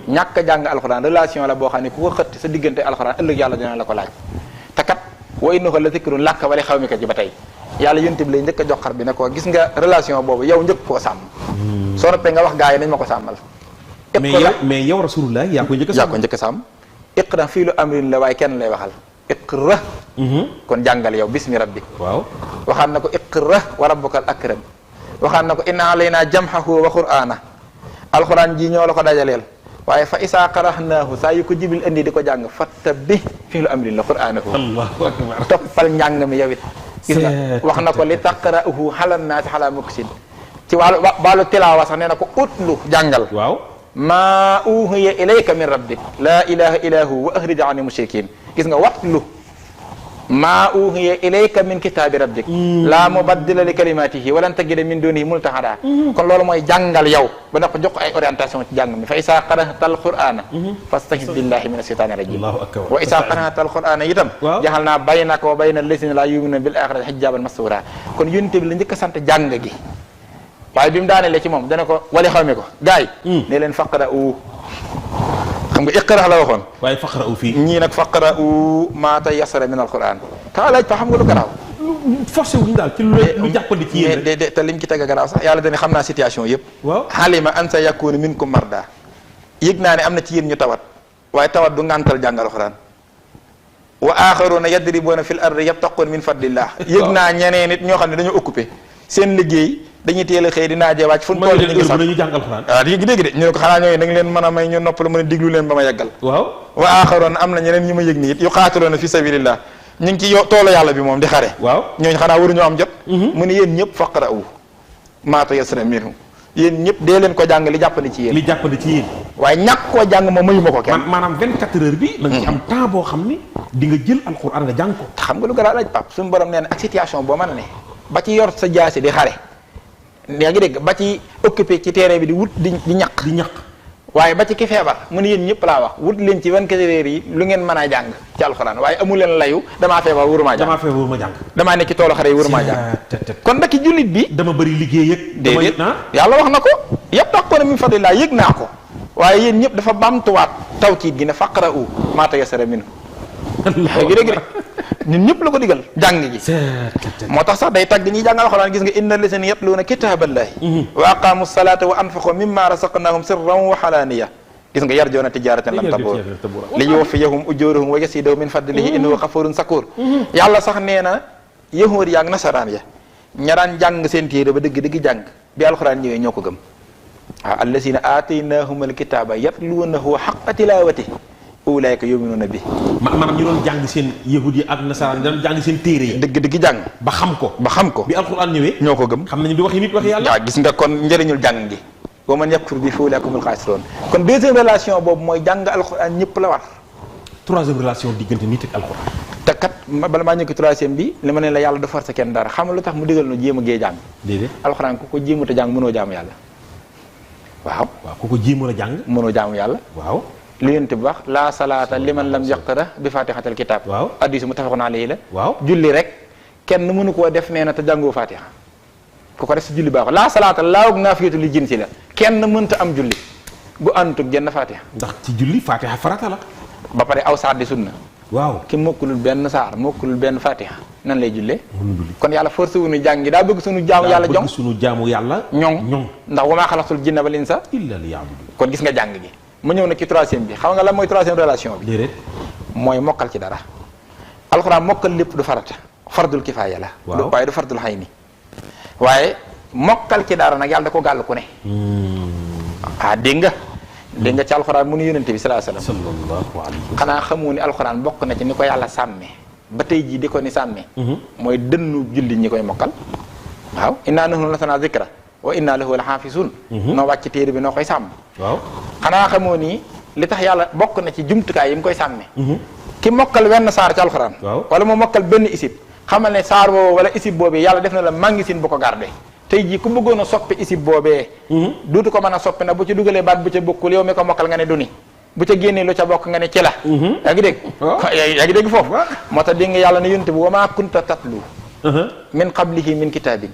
ñàkk a jàng alxuraan relation la boo xam ne ku ko xëtt sa diggante alxuraan ëllëg yàlla dina la ko laaj. te kat wa innahu la zikrun laka wa li qawmika ji ba tey. yàlla yonent bi lay njëkk a jox xar bi ne ko gis nga relation boobu yow njëkk koo sàmm. soo noppee nga wax gaa yi nañ ma ko sàmmal. mais yow rasulullah yaa ko njëkk a sàmm. yaa ko njëkk a sàmm. iqra fii lu amrin la waaye kenn lay waxal. iqra. kon jàngal yow bismi rabbi. waaw waxaan na ko iqra wa rabbukal akram. waxaan na ko inna alaynaa jam'ahu wa qur'aana. alxuraan ji ñoo la ko dajaleel. waaye fa isaa qara'naahu saa yu ko jibil indi di ko jàng fattabi fii lu amrin la qur'aanahu. allahu akbar. toppal njàng mi yow it. gis nga wax na ko li taqra'uhu ala naasi ala muksin ci wàllu tilaawa sax nee na ko utlu jàngal. waaw maa uhiya ilayka min rabbik laa ilaha illa hu wa ahrij ani mushrikin gis nga watlu maa uhiya ilayka min kitaabi rabbik laa mubaddila li kalimatihi walan tajida min dunihi multahada kon loolu mooy jàngal yow ba na ko jox ko ay orientation ci jàng mi fa isaa qara'ta alqur'ana fasta'iz billahi min ashaytani rajim wa isaa qara'ta alqur'ana itam jaxalnaa baynaka wa bayna allazina laa yu'minuna bil axirati hijaban mastura kon yonent bi la njëkk a sant jàng gi waaye bi mu daanelee ci moom dana ko wali xaw mi ko gars yi ne leen faqra'u xam nga iqra la waxoon waaye faqra'u fii ñii nag faqra'u maa tayassara min alquran ta laaj fa xam nga lu garaaw forcé wuñu daal ci lu jàppandi ci yéen de te lim ci teg a garaaw sax yàlla dana xam naa situation yëpp waaw xalima an sa yakunu minkum marda yëg naa ne am na ci yéen ñu tawat waaye tawat du ngàntal jàng alquran wa axaruna yadribuna fil ardi yabtaquna min fadlillah yëg naa ñeneen nit ñoo xam ne dañoo occupé seen liggéey dañuy teel a xëy di naajee wàcc fu ñu toll ñu ngi sax dañuy jàng alxuraan waaw di dégg de ñu ne ko xanaa ñooyu da nga leen mën a may ñu noppal mën a diglu leen ba ma yeggal waaw wa aaxaroon am na ñeneen ñu ma yëg ni it yu qaatiluuna fi sabilillah ñu ngi ci toolu yàlla bi moom di xare waaw ñooñu xanaa waruñoo am jot mu ne yéen ñëpp faqra'u maa tayassara minhu yéen ñëpp dee leen ko jàng li jàppandi ci yéen li jàppandi ci yéen waaye ñàkk koo jàng ma mayu ma ko kenn maanaam 24 heures bi da nga ci am temps boo xam ni di nga jël alxuraan nga jàng ko xam nga lu garaaw laaj pap suñu borom nee na ak situation boo mën a ne ba ci yor sa jaasi di xare yaa ngi dégg ba ci occupé ci terrain bi di wut di ñaq waaye ba ci ki feebar mu ne yéen ñëpp laa wax wut leen ci 24 heures yi lu ngeen mën a jàng ci alxuraan waaye amu leen layu damaa feebar wóorumaa jàng damaa nekk ci toolu xare yi wóorumaa jàng kon nag ki jullit bi dama bëri liggéey yëg déedéet yàlla wax na ko yëpp tax ko ne min fadlillah yëg naa ko waaye yéen ñëpp dafa bamtuwaat tawkiid gi ne faqra'u maa tayassara minhu léegi dégg ñun ñëpp la ko digal jàng gi moo tax sax day tagg ñuy jàng alxuraan gis nga inna lazina yatluuna kitaaballahi wa aqaamu salata wa anfaqu mimma razaqnahum sirran wa xalaaniya gis nga yarjoona tijaratan lan tabuur li yuwaffiyahum ujurahum wa yasidahum min fadlihi innahu xafurun sakur yàlla sax nee na yahuud ya ak nasaraan ya ña daan jàng seen téere ba dëgg jàng bi alxuraan ñëwee ñoo ko gëm waaw allazina aataynahumul kitaaba yatluunahu haqqa tilaawati ulaayka yu'minuuna bi maanaam ñu doon jàng seen yahud yi ak nasaraan ñu doon jàng seen téere yi dëgg jàng ba xam ko bi alxuraan ñëwee ñoo ko gëm xam nañu du waxi nit waxi yàlla waaw gis nga kon njëriñul jàng gi wa man yakfur bi fa ulaa'ika humul xaasiruun kon deuxième relation boobu mooy jàng alxuraan ñëpp la war troisième relation diggante nit ak alxuraan te kat bala maa ñëw ko troisième bi li ma ne la yàlla du forcer kenn dara xam nga lu tax mu digal nu jéem a gee jàng déedéet alxuraan ku ko jéemut a jàng mënoo jaamu yàlla waaw ku ko jéemul a jàng mënoo jaamu yàlla waaw li yonent bi wax laa salaata liman lam yaqra bi fatihatil kitab waaw hadiis muttafaqun alayhi la waaw julli rek kenn mënu koo def nee na te jàngoo fatiha ku ko def si julli baaxul laa salaata laawug naafiyatu li jinsi la kenn mënta am julli gu àndutug genn fatiha ndax ci julli fatiha farata la ba pare aw saar di sunna waaw ki mokkulul benn saar mokkulul benn fatiha nan lay jullee kon yàlla forcé wu ñu jàngi daa bëgg suñu jaamu yàlla jong suñu jaamu yàlla ñoŋ ndax wa maa xalaqtul jinna wal insa illa liya'budun kon gis nga jàng gi ma ñëw na ci troisième bi xam nga lan mooy troisième relation bi déedéet mooy mokkal ci dara alxuraan mokkal lépp du farata fardul kifaaya la waaye du fardul hayni waaye mokkal ci dara nag yàlla da ko gàll ku ne dégg nga ci alxuraan mu nu yonente bi sallallahu alayhi wasallam xanaa xamoo ni alxuraan bokk na ci ni ko yàlla sàmmee ba tey jii di ko ni sàmmee mooy dënnu julli ñi koy mokkal waaw innaa nahnu nazzalnaa zikra wa innaa lahu lahaafizuun noo wàcc téere bi noo koy sàmm waaw xanaa xamoo ni li tax yàlla bokk na ci jumtukaay yi mu koy sàmmee ki mokkal wenn saar ci alxuraan wala mu mokkal benn isib xamal ne saar boobu wala isib boobee yàlla def na la magasin bu ko gardé tey jii ku bëggoon a soppi isib boobee duutu ko mën a soppi nag bu ci dugalee baat bu ca bokkul yow mi ko mokkal nga ne du ni bu ca génnee lu ca bokk nga ne ci la yaa ngi dégg yaa ngi dégg foofu moo tax dégg nga yàlla ne yonent bi wa maa kunta tatlu min qablihi min kitaabin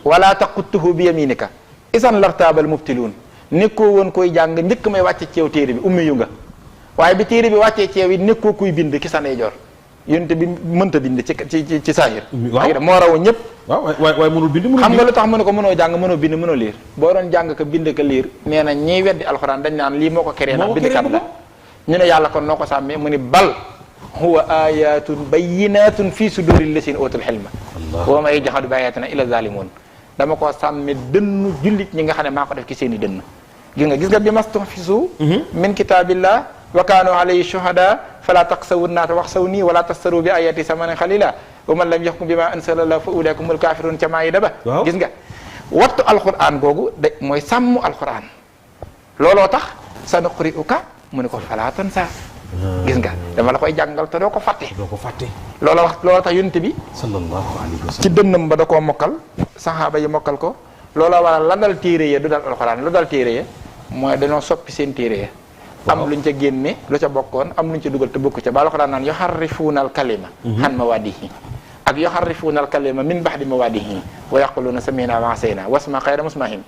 wala taqutuhu bi yaminika isan lartaabal mubtiluun nekkoo woon koy jàng njëkk may wàcce ceew téere bi ummi yu nga waaye bi téere bi wàccee ceew yi nekkoo kuy bind ki sa ndeyjoor yonent bi mënta bind ci saahir moo raw ñëpp waaye mënul bind xam nga lu tax mënu ko mënoo jàng mënoo bind mënoo liir boo doon jàng ko bind ko liir nee na ñiy weddi alxuraan dañ naan lii moo ko créé ndax bindkat la ñu ne yàlla kon noo ko sàmmee mu ni bal huwa ayatun bayyinatun fi suduril lazina utul ilma wa ma yajhadu bi ayatina illa zalimun dama ko sàmmee dënnu jullit ñi nga xam ne maa ko def ci seen i dënn gis nga bi mastuhfizu min kitabillah wa kaanu alayhi shuhada fala taqsawu naata waxsaw nii wala tastaru bi ayati samanan xalila wa man lam yaxkum bi ma anzalallah fa ulaika humul kafirun ca maayida ba gis nga wattu alquran googu de mooy sàmm alquran looloo tax sanuqri'uka mu ne ko fala tansa gis nga dama la koy jàngal te doo ko fàtte looloo tax yonent bi sallallahu alayhi wa sallam ci dënnam ba da koo mokkal saxaaba yi mokkal ko looloo waral la dal téere ya du dal alquran lu dal téere ya mooy dañoo soppi seen téere ya am luñ ca génne lu ca bokkoon am luñ ca dugal te bokku ca ba alxuraan naan yuharrifuuna al kalima an mawaadihi ak yuharrifuuna al kalima min ba'di mawaadihi wa yaquluuna sami'naa wa asayna wasma xayra musmahin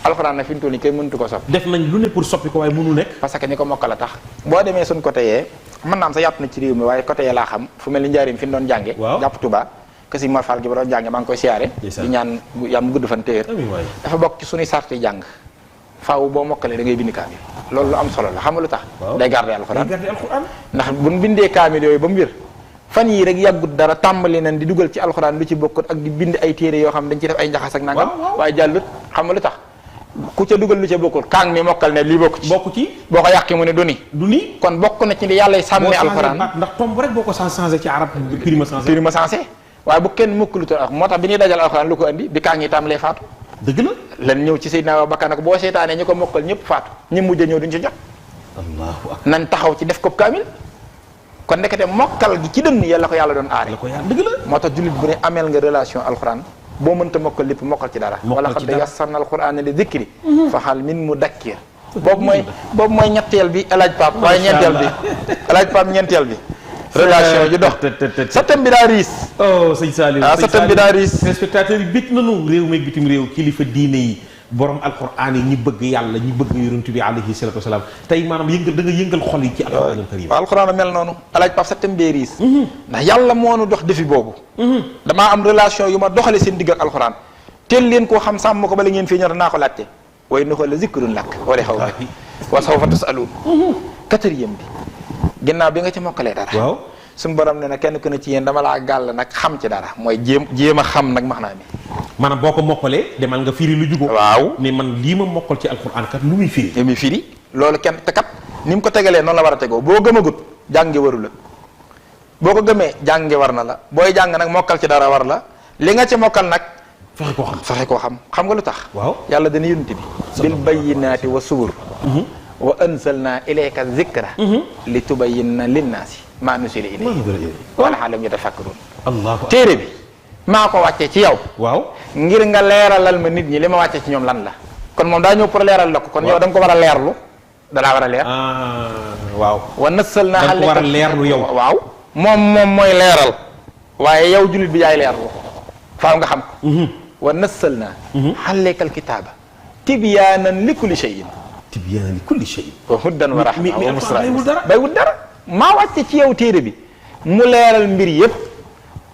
alxuraan nag fi mu toll nii kenn mënatu ko soppi def nañ lu ne pour soppi ko waaye mënu nekk parce que ni ko mokkal a tax boo demee suñ côté yee mën naa am sa yàtt na ci réew mi waaye côté yee laa xam fu mel ni njaarim fi ñu doon jànge jàpp Tuba que si Mor Fall gi ba doon jànge maa ngi koy siyaare di ñaan yam gudd fan téer dafa bokk ci suñuy sarti jàng faaw boo mokkalee da ngay bind kaamil loolu lu am solo la xam nga lu tax day garder alxuraan ndax buñ bindee kaamil yooyu ba mu wér fan yii rek yàggut dara tàmbali nañ di dugal ci alxuraan lu ci bokkut ak di bind ay téere yoo xam dañ ci def ay njaxas ak nangam waaye jàllut xam nga lu tax ku ca dugal lu ca bokkut kaang mi mokkal ne lii bokku ci boo ko yàqee mu ne du ni kon bokk na ci li yàlla sàmmee alxuraan ndax tomb rek boo ko changé ci arab prima sensé waaye bu kenn mokkalutul ak moo tax bi ñuy dajal alxuraan lu ko andi bi kaang yi tàmbalee faatu dëgg la lan ñëw ci Seydina Abubakar nag boo seetaanee ñi ko mokkal ñëpp faatu ñi mujj a ñëw duñ ci jot allahu akbar nañ taxaw ci def ko kaamil kon nekkate mokkal gi ci dënn yàlla ko yàlla doon aare dëgg la moo tax jullit bu ne ameel nga relation alxuraan boo mënta mokkal lépp mokkal ci dara wala xad yassarna alxuraan li dikri fa hal min mudakkir boobu mooy ñetteel bi El Hadj Pape waaye ñeenteel bi El Hadj Pape ñeenteel bi relation ju dox sa thème bi daa riis sëñ Saliou sa thème bi daa riis spectateur yi bég nañu réew meeg bitim réew kilifa diine yi borom alquran yi ñi bëgg yàlla ñi bëgg yonent bi alayhi salatu wasalaam tey maanaam da nga yëngal xol yi ci alquran karim alquran mel noonu alaaj Pape sa thème bee riis ndax yàlla moo nu dox defi boobu damaa am relation yu ma doxale seen digg ak alquran teel leen koo xam sàmm ko bala ngeen fii ñor naa ko laajte way na la zikrun lak wala xaw ma wa sawfa tusaluun quatrième bi ginnaaw bi nga ci mokkalee dara waaw suñu borom ne na kenn ku ne ci yéen dama laa gàll nag xam ci dara mooy jéem a xam nag max naa mi maanaam boo ko mokkalee demal nga firi lu jugo waaw mais man lii ma mokkal ci alquran kat lu muy firi li muy firi loolu kenn te kat ni mu ko tegalee noonu la war a tegoo boo gëmagut jànge waru la boo ko gëmee jànge war na la booy jàng nag mokkal ci dara war la li nga ci mokkal nag fexe koo xam fexe koo xam nga lu tax waaw yàlla dana yonent bi bil bayyinaati wa subur wa anzalna ilayka zikra li tubayyina linnaasi maa nuzila ilayhim wa la'allahum yatafakkarun allahu téere bi maa ko wàccee ci yow waaw ngir nga leeralal ma nit ñi li ma wàccee ci ñoom lan la kon moom daa ñëw pour leeral la ko kon yow da nga ko war a leerlu dalaa war a leer waaw wa nazzalna da nga ko war a leerlu yow waaw moom mooy leeral waaye yow jullit bi yaay leerlu faaw nga xam ko wa nazzalna alayka alkitaaba tibyaanan li kulli shay'in tibyaanan li kulli shay'in wa hudan wa rahma wa busra bay wul dara maa wàcce ci yow téere bi mu leeral mbir yépp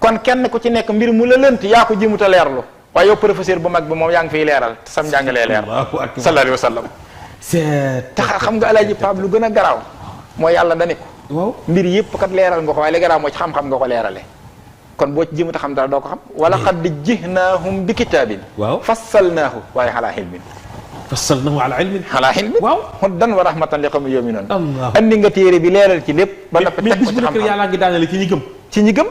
kon kenn ku ci nekk mbir mu la lënt yaa ko jimuta leerlu waaye yow professeur bu mag bi moom yaa ngi fiy leeral te sam njàngalee leer sallallahu alayhi wa sallam tax xam nga alaaji Pape lu gën a garaaw mooy yàlla dani ko waaw mbir yépp kat leeral nga ko waaye li garaaw moo ci xam-xam nga ko leerale kon boo ci jimuta xam dara doo ko xam wala qad ji'naahum bi kitaabin waaw fassalnaahu waaye ala ilmin fassalnaahu ala ilmin ala ilmin waaw hudan wa rahmatan li qawmin yu'minuun Allah andi nga téere bi leeral ci lépp ba noppi teg ko ci xam-xam yàlla ngi daanale ci ñi gëm ci ñi gëm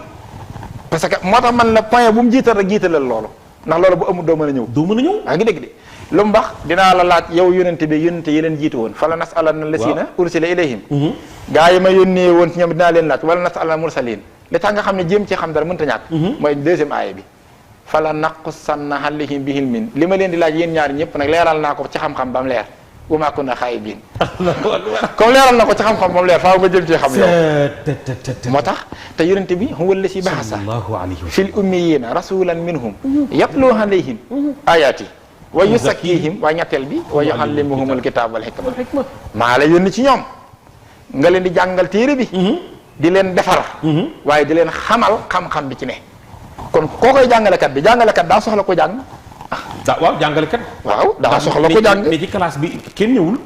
parce que moo tax man la point bu mu jiital rek jiitalal loolu ndax loolu bu amul doo mën a ñëw doo mën a ñëw waa ngi dégg de lu mu wax dinaa la laaj yow yónente bi yónente yi leen jiitu woon fala nas'alanna lasina ursila ilayhim gaa yi ma yónnee woon ci ñoom dinaa leen laaj wala nas'alanna mursalin li tax nga xam ne jéem ci xam dara mënta ñàkk mooy deuxième aaya bi fala naqussanna alayhim bi ilmin li ma leen di laaj yéen ñaari ñëpp nag leeral naa ko ci xam-xam ba mu leer wa maa kunna xaa'ibiin comme leeral na ko ci xam-xam ba mu leer faaw nga jëm ci xam yow moo tax te yonente bi huwa allasi ba'asa fil ummiyyiina rasulan minhum yatlu alayhim ayaati wa yuzakkihim waa ñetteel bi wa yuallimuhumul kitaaba wal hikma maa la yónni ci ñoom nga leen di jàngal téere bi di leen defar waaye di leen xamal xam-xam bi ci ne kon koo koy jàngalekat bi jàngalekat daa soxla ko jàng waaw jàngalekat waaw daa soxla ko jàng mais ci classe bi kenn ñëwul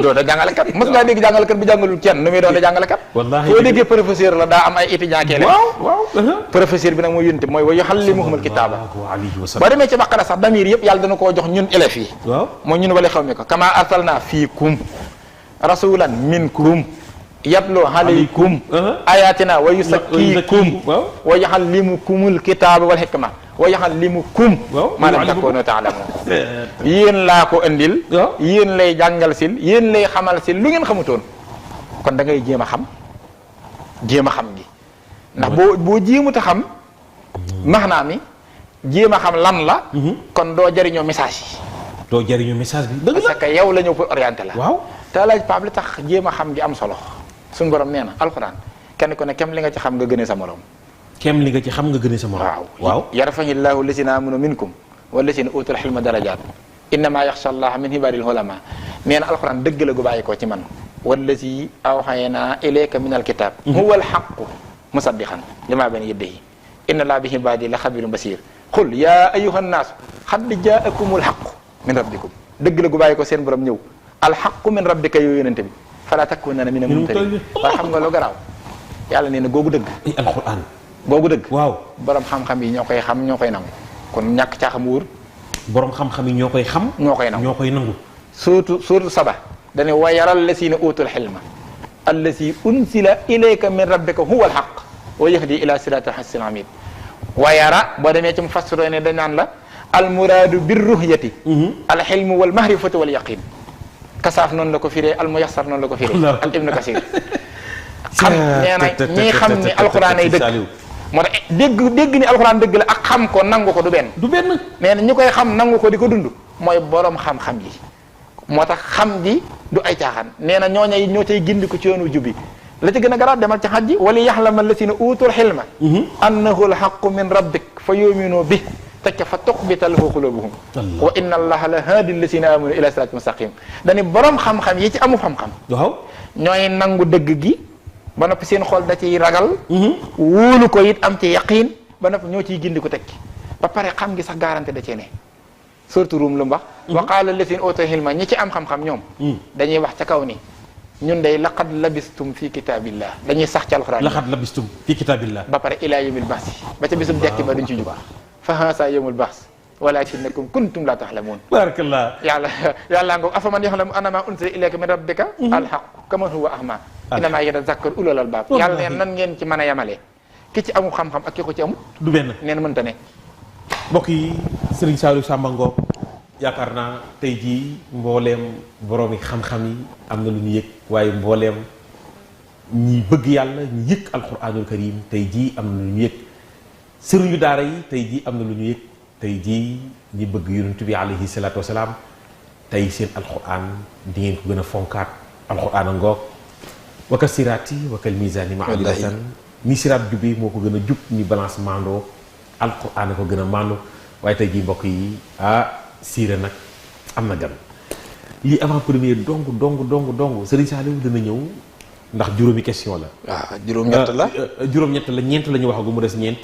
doo da jàngalekat mos ngaa dégg jàngalekat bi jàngalul kenn nu muy doon da jàngalekat foo déggee professeur la daa am ay étudiants kee waaw professeur bi nag mooy yónte mooy wa yuallimuhumul kitaaba boo demee ci Baqara sax damir yëpp yàlla dana koo jox ñun élèves yi mooy ñun wala xaw mi ko kama arsalna fiikum rasulan minkum yatlu alaykum ayatina wa yuzakkikum wa yuallimukumul kitaaba wal hikma wa yuallimukum maa lam takunu ta'lamun yéen laa ko andil yéen lay jàngal sil yéen lay xamal sil lu ngeen xamutoon kon da ngay jéem a xam gi ndax boo jéemut a xam maanaam mi jéem a xam lan la kon doo jëriñoo message yi doo jëriñoo message bi dëgg la parce que yow la ñëw pour orienter la waaw te laaj Pape li tax jéem a xam gi am solo suñu borom nee na alxuraan kenn ku ne kem li nga ci xam nga gënee sa morom kem li nga ci xam nga gënee sa morom waaw yarfa'illaahu llaziina aamanu minkum wallaziina uutul ilma darajaat innamaa yaxsha llaaha min ibaadil ulamaa nee na alxuraan dëgg la gu bàyyi ko ci man wallazi awhaynaa ilayka minal kitaab huwal haqqu musaddiqan limaa bayna yadayhi inna llaaha bi ibaadihi la xabiirun basiir qul yaa ayyuhan naas qad jaa'akumul haqqu min rabbikum dëgg la gu bàyyi ko seen borom ñëw al haqqu min rabbika yow yonente bi falaa takuunanna mina mumtariin waaye xam nga lu garaaw yàlla nee na googu dëgg alxuraan googu dëgg waaw borom xam-xam yi ñoo koy xam ñoo koy nangu kon ñàkk caa xam wóor borom xam-xam yi ñoo koy xam ñoo koy nangu surtout saba dane wa yaral lazina utul xilma allazi unsila ilayka min rabbika huwa alxaq wa yahdi ila siratil hasil hamid wa yara boo demee ci mu fassiro ne dañ naan la almuraadu birruhyati alxilmu wal mahrifatu wal yaqin kasaaf noonu la ko firee almuyassar noonu la ko firee ak ibnu kasir xam nee na ñi xam ni alxuraan ay dëgg moo tax dégg ni alxuraan dëgg la ak xam ko nangu ko du benn nee na ñi koy xam nangu ko di ko dund mooy borom xam-xam yi moo tax xam gi du ay caaxaan nee na ñoo cay gindi ko ci yoonu jubbi la ci gën a garaat demal ci xaj ji wali yaxlama lasina utul xilma annahu alxaqu min rabbik fa yuminu bi tekk fa tuqbita lahu qulubuhum wa inna allaha la haadi lasina amanu ila sirati mustaqim dañu borom xam-xam yi ci amu xam-xam waaw ñooy nangu dëgg gi ba noppi seen xol da ciy ragal wóolu ko it am ci yaqiin ba noppi ñoo ciy gindi ko tekki ba pare xam gi sax garanté da cee ne surtout Rum lu mu wax wa qaala lasina utul xilma ñi ci am xam-xam ñoom dañuy wax ca kaw ni ñun day laqad labistum fi kitaabillah dañuy sax ci alxuraan laqad labistum fi kitaabillah ba pare ilaa yawmil baas ba ca bisum dekki ba duñ ci jug fa haasa yawmul baas walaakinnakum kuntum laa ta'lamuun. barakallah. yàlla ngoog afaman yaxlamu annamaa unzila ilayka min rabbika al-haqq kaman huwa a'maa innamaa yatazakkaru ulul albaab. yàlla neen nan ngeen ci mën a yemale ki ci amul xam-xam ak ki ko ci amul. du benn neen mënta ne. mbokk yi Serigne Saliou Samba Ngom yaakaar naa tey jii mbooleem boroomi xam-xam yi am na lu ñu yëg waaye mbooleem ñi bëgg yàlla ñu yëg alquranul karim tey jii am na lu ñu yëg sëriñu daara yi tey jii am na lu ñu yëg tey jii ñi bëgg yonent bi alayhi salaatu wasalaam tey seen alquran di ngeen ko gën a fonkaat alquran a ngoog waka siraati wakal misaani ma'adilatan ni siraat jubee moo ko gën a jub ni balance mando alquran a ko gën a mando waaye tey jii mbokk yi siira nag am na gan lii avant première dong Serigne Saliou dana ñëw ndax juróomi question la. waaw juróom-ñett la juróom-ñett la ñeent la ñu waxagu mu des ñeent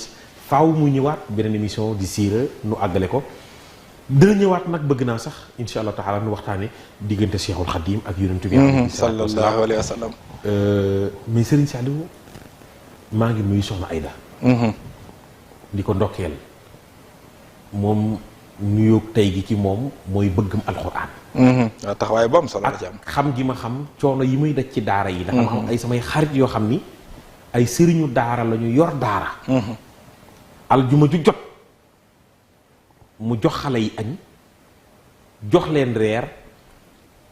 faaw mu ñëwaat beneen émission di siira nu àggale ko dana ñëwaat nag bëgg naa sax insha allah taala nu waxtaane diggante Cheikhul Khadim ak yonent bi sallallahu alayhi wa sallam. mais Serigne Saliou maa ngi nuyu soxna Aïda. di ko ndokkeel moom nuyoo tey gi ci moom mooy bëggam alxuraan. waaw taxawaay bu am solo la ci am. xam gi ma xam coono yi muy daj ci daara yi. dafa am ay samay xarit yoo xam ni ay sëriñu daara la ñu yor daara. aljuma ju jot mu jox xale yi añ jox leen reer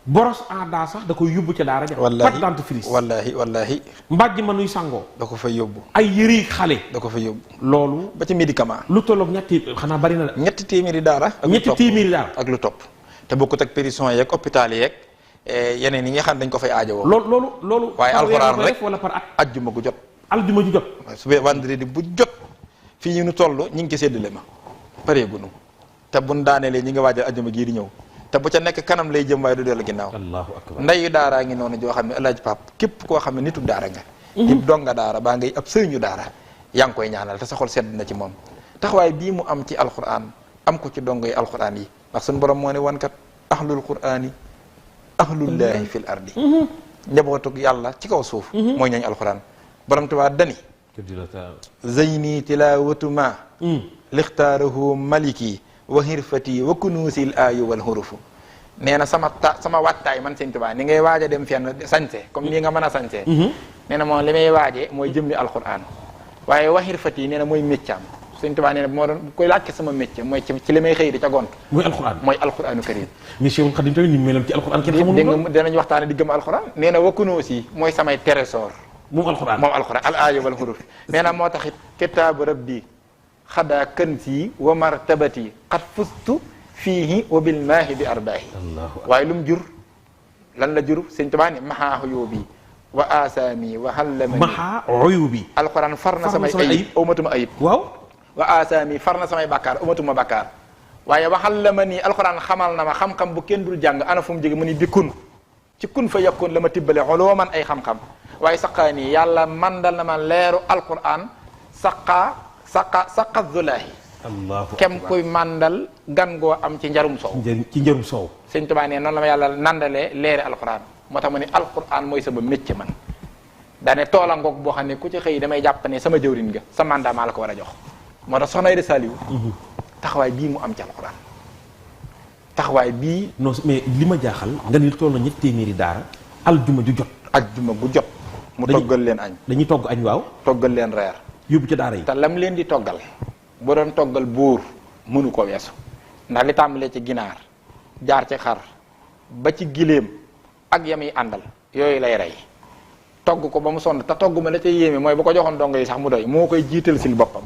boros aada sax da koy yóbbu ca daara ja. wallaahi pâte dentifrice wallaahi. mbàjj ma nuy sangoo. da ko fa yóbbu. ay yëri xale. da ko fa yóbbu. loolu. ba ci médicament. lu tolloog ñetti xanaa bari na. ñetti téeméeri daara. ñetti téeméeri daara ak lu topp. te bokkut ak prison yeeg hôpital yeeg yeneen yi nga xam dañ ko fay aajowoo. loolu. waaye alxuraan rek wala par at. ajjuma gu jot. aljuma ju jot. su bee vendredi bu jot fii ñu toll ñu ngi ci séddale ma pareegunu te buñ daanelee ñi nga waajal ajjuma gii di ñëw te bu ca nekk kanam lay jëm waaye du dellu ginnaaw. allahu akbar. ndeyu daaraa ngi noonu joo xam ne El Hadj Pape képp koo xam ne nitu daara nga. di donga daara baa ngay ab sëriñu daara yaa ngi koy ñaanal te sa xol sedd na ci moom taxawaay bii mu am ci alquran am ko ci dongo yi alquran yi ndax suñu borom moo ne wan kat ahlul qurani ahlullahi fil ardi njabootug yàlla ci kaw suuf mooy ñooñ alquran borom tubaab dani zeyni tilawatu ma lixtaarahu maliki wa hirfati wa kunuusil aayu wal hurufu nee na sama wattaay man sëñ Tuubaa ni ngay waaj a dem fenn sañse comme nii nga mën a sañse nee na moom li may waajee mooy jëmmi alquran waaye wa hirfati nee na mooy méccaam sëñ Tuubaa nee na moo doon koy laajte sama métier mooy ci li may xëy di ca gont mooy alquran mooy alquranu karim mais Cheikhul Khadim tamit ni melam ci alquran kenn xamul dégg nga danañ waxtaane di gëm alquran nee na wa kunuusi mooy samay trésor moom alquran al aayu wal huruf nee na moo taxit kitaabu rabbi xadaa kansi wa martabati xat fustu fiihi wa bil maahi bi arbaahi waaye lu mu jur lan la jur sëñ Tuubaa ni maxaa xuyóobi wa asaami wa hallamani maxaa xuyóobi alquran far na samay ayib awmatuma ayib waaw wa asaami far na samay bàkkaar awmatuma bàkkaar waaye wa hallamani alquran xamal na ma xam-xam bu kenn dul jàng ana fu mu jóge mu ni bi kun ci kun fa yakun la ma tibbale xolooman ay xam-xam waaye saqaani yàlla mandal na ma leeru alquran saqa zulaahi kem kuy mandal gan goo am ci njarum soow sëñ Tuubaa ne noonu la ma yàlla nandalee leeri alquran moo tax ma ni alquran mooy sama métier man daane toola ngoog boo xam ne ku ci xëy damay jàpp ne sama jëwrin nga sa mandat maa la ko war a jox moo tax soxna Aïda Saliou taxawaay bii mu am ci alquran taxawaay bii non mais li ma jaaxal nga ni toll na ñetti téeméeri daara aljuma ju jot aljuma gu jot mu toggal leen añ dañuy togg añ waaw toggal leen reer yóbbu ci daara yi te lam leen di toggal bu doon toggal buur mënu ko weesu ndax li tàmbalee ci ginaar jaar ci xar ba ci giléem ak yamuy àndal yooyu lay rey togg ko ba mu sonn te togg ma la ca yéeme mooy bu ko joxoon dongo yi sax mu doy moo koy jiital sil boppam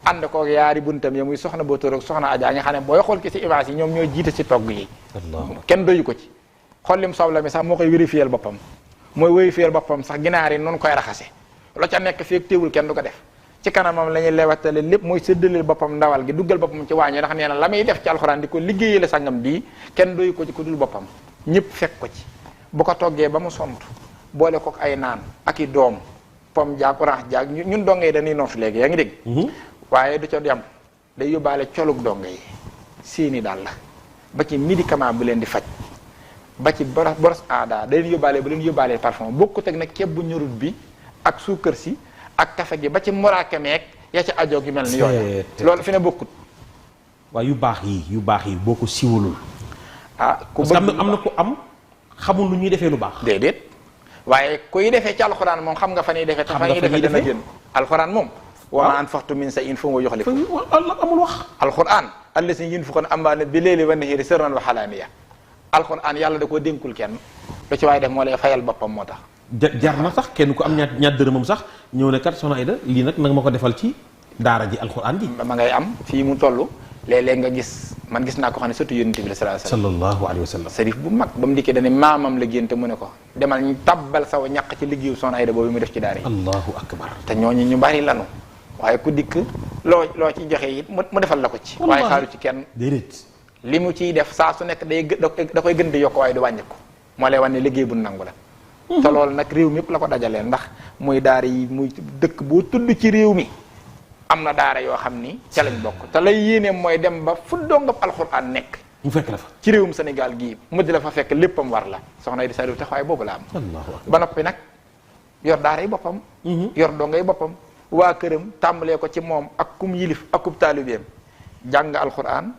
ànd kook yaari buntam ya muy soxna Batoor ak soxna Adja nga xam ne booy xool ki si image yi ñoom ñooy jiite si togg yi kenn doyu ko ci xollim soble mi sax moo koy vérifier boppam mooy vérifier boppam sax ginaar yi noonu koy raxase lo ca nekk feek téewul kenn du ko def ci kanamam la ñuy lewatale lépp mooy séddaleel boppam ndawal gi duggal boppam ci waaño ndax nee na la muy def ci alxuraan di ko liggéeyale sangam bii kenn doyu ko ci ku dul boppam ñëpp fekk ko ci bu ko toggee ba mu sont boole kook ay naan ak i doom pom jaag orange jaag ñun donge yi dañuy noof léegi yaa ngi dégg waaye du ca yam day yóbbaale colug donge yi seeni daal la ba ci médicament bu leen di faj ba ci boros aada day yóbbaale bu leen yóbbaalee parfum bokkut ak nag ceeb bu ñorut bi ak suukar si ak kafe gi ba ci morakemeek ya ca ajoo gi mel ni yooyu loolu fi ne bokkut waaye yu baax yi boo ko siwalul. ku parce que am na ku am xamul lu ñuy defee lu baax. déedéet waaye kuy defee ci alxuraan moom xam nga fa ñuy defee. xam nga fa ñuy defee dana génn alxuraan moom. wa maa anfaqtum min shay'in fa huwa yukhlifuhu. amul wax. alxuraan allazi yunfiquna amwaalahum bil-layli wan-nahaari sirran wa alaaniya. alxuraan yàlla da koo dénkul kenn lu ci waaye def moo lay fayal boppam moo tax. jar na sax kenn ku am ñaar dërëmam sax ñëw ne kat soxna Aida lii nag ma ko defal ci daara ji alxuraan ji. ma ngay am fii mu toll léeg-léeg nga gis man gis naa ko xam ne surtout yonent bi sallallahu alayhi wa sallam sërif bu mag ba mu dikkee dane maamam la génte mu ne ko demal ñu tabbal saw ñaq ci liggéeyu soxna Aida boobu mu def ci daara yi. allahu akbar. te ñooñu ñu bari lanu waaye ku dikk loo ci joxe it mu defal la ko ci. waaye xaaru ci kenn. déedéet. li mu ciy def saa su nekk da koy gën di yokk waaye du wàññiku moo lay wan ne liggéey bu nangu la. te loolu nag réew mi yëpp la ko dajaleel ndax muy daara yi muy dëkk boo tudd ci réew mi am na daara yoo xam ni ca lañ bokk te lay yéeneem mooy dem ba fu dongab alxuraan nekk. mu fekk la fa ci réewum Sénégal gii mu di la fa fekk léppam war la soxna Aida Saliou taxawaay boobu la am. ba noppi nag yor daara yi boppam. yor dongay boppam. waa këram tàmbalee ko ci moom ak kum yilif ak kum taalibeem jàng alxuraan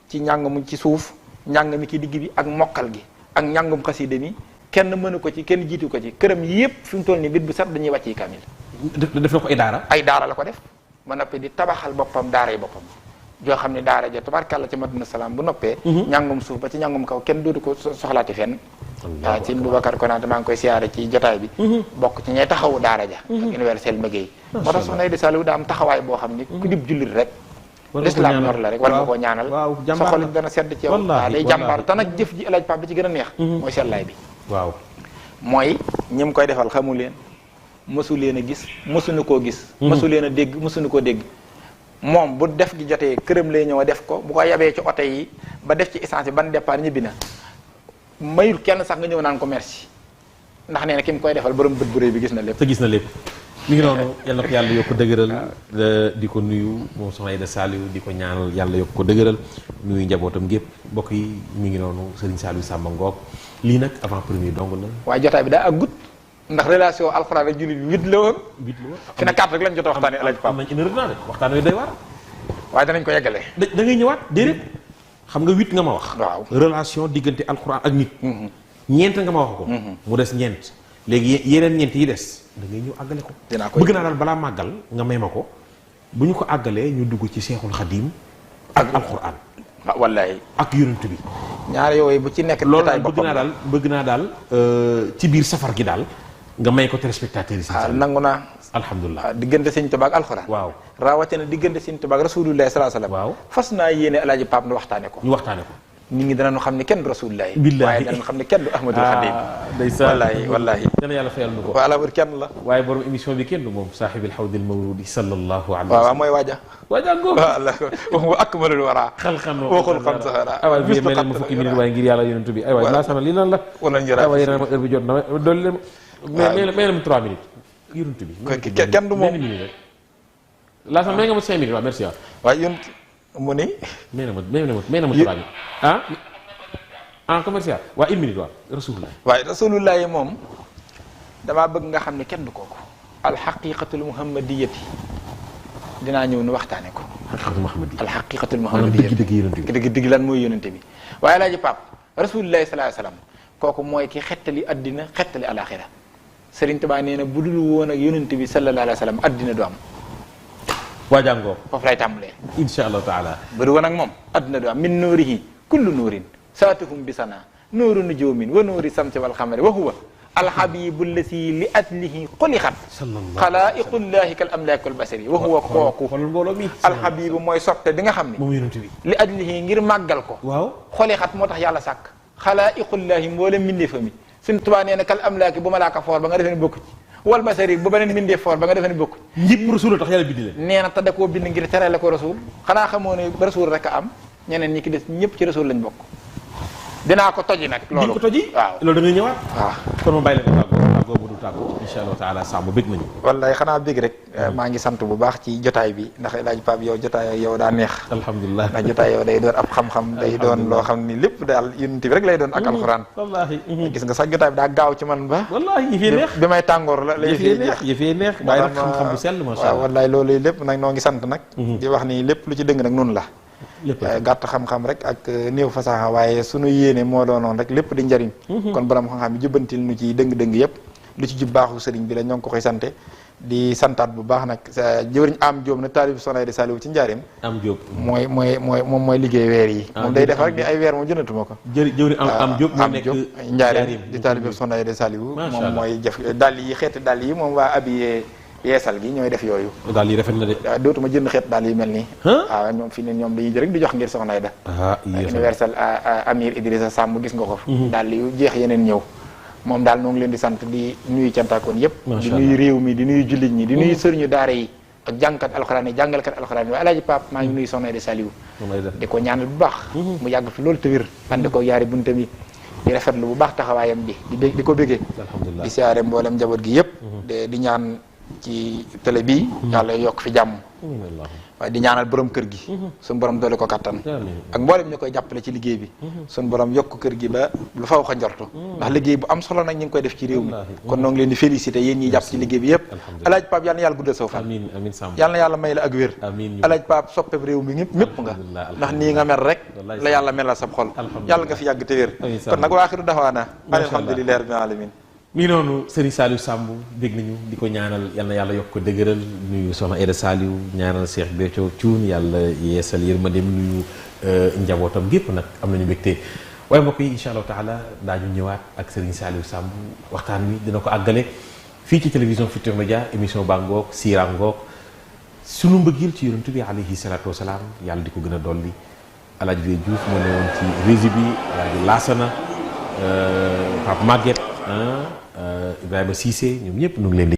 ci njàng mu ci suuf njàng mi ci digg bi ak mokkal gi ak njàngum xasida mi kenn mënu ko ci kenn jiitu ko ci këram yépp fi mu toll nii bit bu set dañuy wàcc yi kamil. def na ko ay daara la ko def ba noppi di tabaxal boppam daara yi boppam joo xam ne daara ja tabarkàlla ci Madina Salaam bu noppee njàngum suuf ba ci njàngum kaw kenn dootu ko soxlaati fenn. waaw ci Boubacar Konaté maa ngi koy siyaare ci jotaay bi bokk ci ñay taxawu daara ja ak universel Mbégué moo tax soxna Aida Saliou daa am taxawaay boo xam ni ku dib jullit rek l'islam ñor la rek war nga koo ñaanal sa xol dana sedd ci yow waaw day jàmbaar te nag jëf ji El Hadj Pape bi ci gën a neex mooy sellaay bi waaw mooy ñi mu koy defal xamu leen mësu leen a gis mësuñu koo gis mësu leen a dégg mësuñu koo dégg moom bu def gi jotee këram lay ñëw a def ko bu ko yabee ci oto yi ba def ci essence bi ban départ ñibbi na mayul kenn sax nga ñëw naan ko merci ndax nee na ki mu koy defal borom bët bu rëy bi gis na lépp. te gis na lépp mi ngi noonu yal na ko yàlla yokk ko dëgëral. di ko nuyu moom soxna Aida Saliou di ko ñaanal yàlla yokk ko dëgëral nuyu njabootam gépp mbokk yi mi ngi noonu Serigne Saliou Samba Ngok lii nag avant premier dong la. waaye jotaay bi daa àggut ndax relation alxuraan ak jullit bi 8 la woon. 8 la woon fi na 4 rek lañ jot a waxtaanee El Hadj Pape. am nañ une heure de waxtaan wi day war. waaye danañ ko yeggale. da ngay ñëwaat déedéet xam nga 8 nga ma wax. waaw relation diggante alxuraan ak nit. ñeent nga ma wax ko. mu des ñeent. léegi yeneen ñeent yi des da ngay ñëw àggale ko. dinaa ko bëgg naa daal balaa màggal nga may ma ko bu ñu ko àggalee ñu dugg ci Seexul Xadiim ak alxuraan. ah wallaay ak yonent bi. ñaar yooyu bu ci nekk. jotaay boppam bëgg naa daal ci biir safar gi daal nga may ko téléspectateurs yi. nangu naa. alhamdulilah diggante Sëñ Tuubaa ak alxuraan. waaw rawatina diggante Sëñ Tuubaa ak Rasulullah sallallahu alayhi wasallam. waaw fas naa yéene El Hadj Pape nu waxtaane ko. ñu waxtaane ko. nit ñi danañu xam ne kenn du Rasulullah. billaahi waaye danañu xam ne kenn du Ahmadul Xadim. ndeysaan wallaahi. dana yàlla fayal nu ko. voilà wër kenn la. waaye borom émission bi kenn du moom saaxibil xawdil mawrudi sallallahu alayhi wa waaw sallam. mooy waaja. waaja ngóob. wa akmalul wara. xalxan waxul xam saxara. aywaay mais may leen ma fukki minute waaye ngir yàlla yonent bi aywaay laa sama lii lan la. wala njëriñ aywaay yéen a ma heure bi jot na dolli leen ma. may leen ma 3 minutes. yonent bi. kenn du moom benn minute rek. laa sama may nga ma 5 minutes waaw merci waaw. waaye yonent mu ni. may na ma 3 minutes. ah commercial waa 1 minute waaw rasulullah. waaye rasulullah yi moom damaa bëgg nga xam ne kenn du kooku. alxaqiqatul muhammadiyati dinaa ñëw nu waxtaane ko. alxaqiqatul muhammadiyati. alxaqiqatul muhammadiyati dëgg yonent bi. dëgg lan mooy yonente bi. waaye laa ji pap rasulullah sallallahu alayhi wasallam kooku mooy ki xettali addina xettali alaxira Sëriñ Tuubaa nee na bu dul woon ak yonente bi sallallahu alayhi wasallam addina du am. waa jàngoo. foofu lay tàmbalee. incha allahu taala. bu dul woon ak moom addina du am min nuurihi kullu nuurin saatuhum bisana nuuru nujumin wa nuuri samsi wal xamari wa huwa alhabibu allasi li ajlihi xulixat xalaiqullahi kal amlaaki wal basari wa huwa kooku alhabibu mooy soppe bi nga xam ne moom yonent bi li ajlihi ngir màggal ko waaw xulixat moo tax yàlla sàkk xalaiqullahi mboolem mbindeefa mi suñ tubaa nee na kal amlaaki bu malaaka foor ba nga defee ne bokku ci wal basari bu beneen mbindeef foor ba nga defee ne bokku ci ñëpp rasul tax yàlla bind leen nee na te da koo bind ngir terale ko rasul xanaa xamoo ne rasul rek a am ñeneen ñi ki des ñëpp ci rasul lañ bokk dinaa ko toji nag loolu ko toji waaw loolu da ngay ñëwaat waaw kon ma bàyyi la ko tàggoo bu du tàggoo insha allah taala sàmm bëgg nañu wallaay xanaa bëgg rek maa ngi sant bu baax ci jotaay bi ndax El Hadj Pape yow jotaay yow daa neex alhamdulilah ndax jotaay yow day doon ab xam-xam day doon loo xam ni lépp daal yonent bi rek lay doon ak alxuraan wallahi gis nga sax jotaay bi daa gaaw ci man ba wallahi yëfee neex bi may tàngoor la yëfee neex waaye nag xam-xam bu sell masha waaw wallaay loolu lépp nag noo ngi sant nag di wax ni lépp lu ci dëng nag noonu la gàtt xam-xam rek ak néew fasaxa waaye sunu yéene moo doonoon rek lépp di njariñ kon borom xam-xam yi jubbantil nu ci dëng-dëng yëpp lu ci jub baaxu sëriñ bi la ñoo ngi ko koy sante di santaat bu baax nag sa jëwriñ am Jóob nag taalib Soxna Aida Saliou ci njaareem am Jóob moom mooy liggéey weer yi moom day def rek di ay weer moom jëndatuma ko jëwriñ am Jóob moo nekk njaareem di taalib Soxna Aida Saliou moom mooy jëf dàll yi xeeti dàll yi moom waa abi yeesal gi ñooy def yooyu daal yi rafet na de dootuma jënd xeet daal yu mel nii waaw ñoom fi ne ñoom dañuy rek di jox ngir Soxna Aida universal Amir Idrissa Samb gis nga ko daal yu jeex yeneen ñëw moom daal noo ngi leen di sant di nuyu cantaakoon yëpp di nuyu réew mi di nuyu jullit ñi di nuyu sëriñu daara yi ak jàngkat alxuraan yi jàngalkat alxuraan yi waaye Alaaji Pape maa ngi nuyu Soxna Aida Saliou di ko ñaanal bu baax mu yàgg fi loolu te wér ànd ko yaari buntam yi di rafetlu bu baax taxawaayam bi di ko bëggee di siyaare mboolem njaboot gi yëpp di ñaan ci télé bii yàlla yokk fi jàmm waaye di ñaanal borom kër gi suñu borom doole ko kattan ak mboolem ñu koy jàppale ci liggéey bi suñu borom yokk kër gi ba lu faw xa njortu ndax liggéey bu am solo nag ñu ngi koy def ci réew mi kon noo ngi leen di félicité yéen ñiy jàpp ci liggéey bi yëpp Alaaji Pape yàlla na yàlla guddal saw fan yàlla na yàlla may la ak wér Alaaji Pape soppeb réew mi mépp nga ndax nii nga mel rek la yàlla melal sab xol yàlla nga fi yàgg te wér kon nag waaxiru daxwaana alhamdulillahi rabbil alamin mi noonu Serigne Saliou Samb dégg nañu di ko ñaanal yal na yàlla yokk ko dëgëral nuyu Soxna Aida Saliou ñaanal Cheikh Béthio Thioune yàlla yeesal yërmandeem nuyu njabootam gépp nag am nañu mbégte waaye mbokk yi incha allahu taala daañu ñëwaat ak Serigne Saliou Samb waxtaan wi dina ko àggale fii ci télévision Futurs Médias émission baa ngoog siira ngoog sunu mbëggeel ci yonent bi alayhi salaatu wasalaam yàlla di ko gën a dolli Alaaji Vieux Diouf moo ne woon ci régie bi Alaaji Laasana Pape Maguette Ibrahima Cissé ñoom ñëpp ñu ngi leen di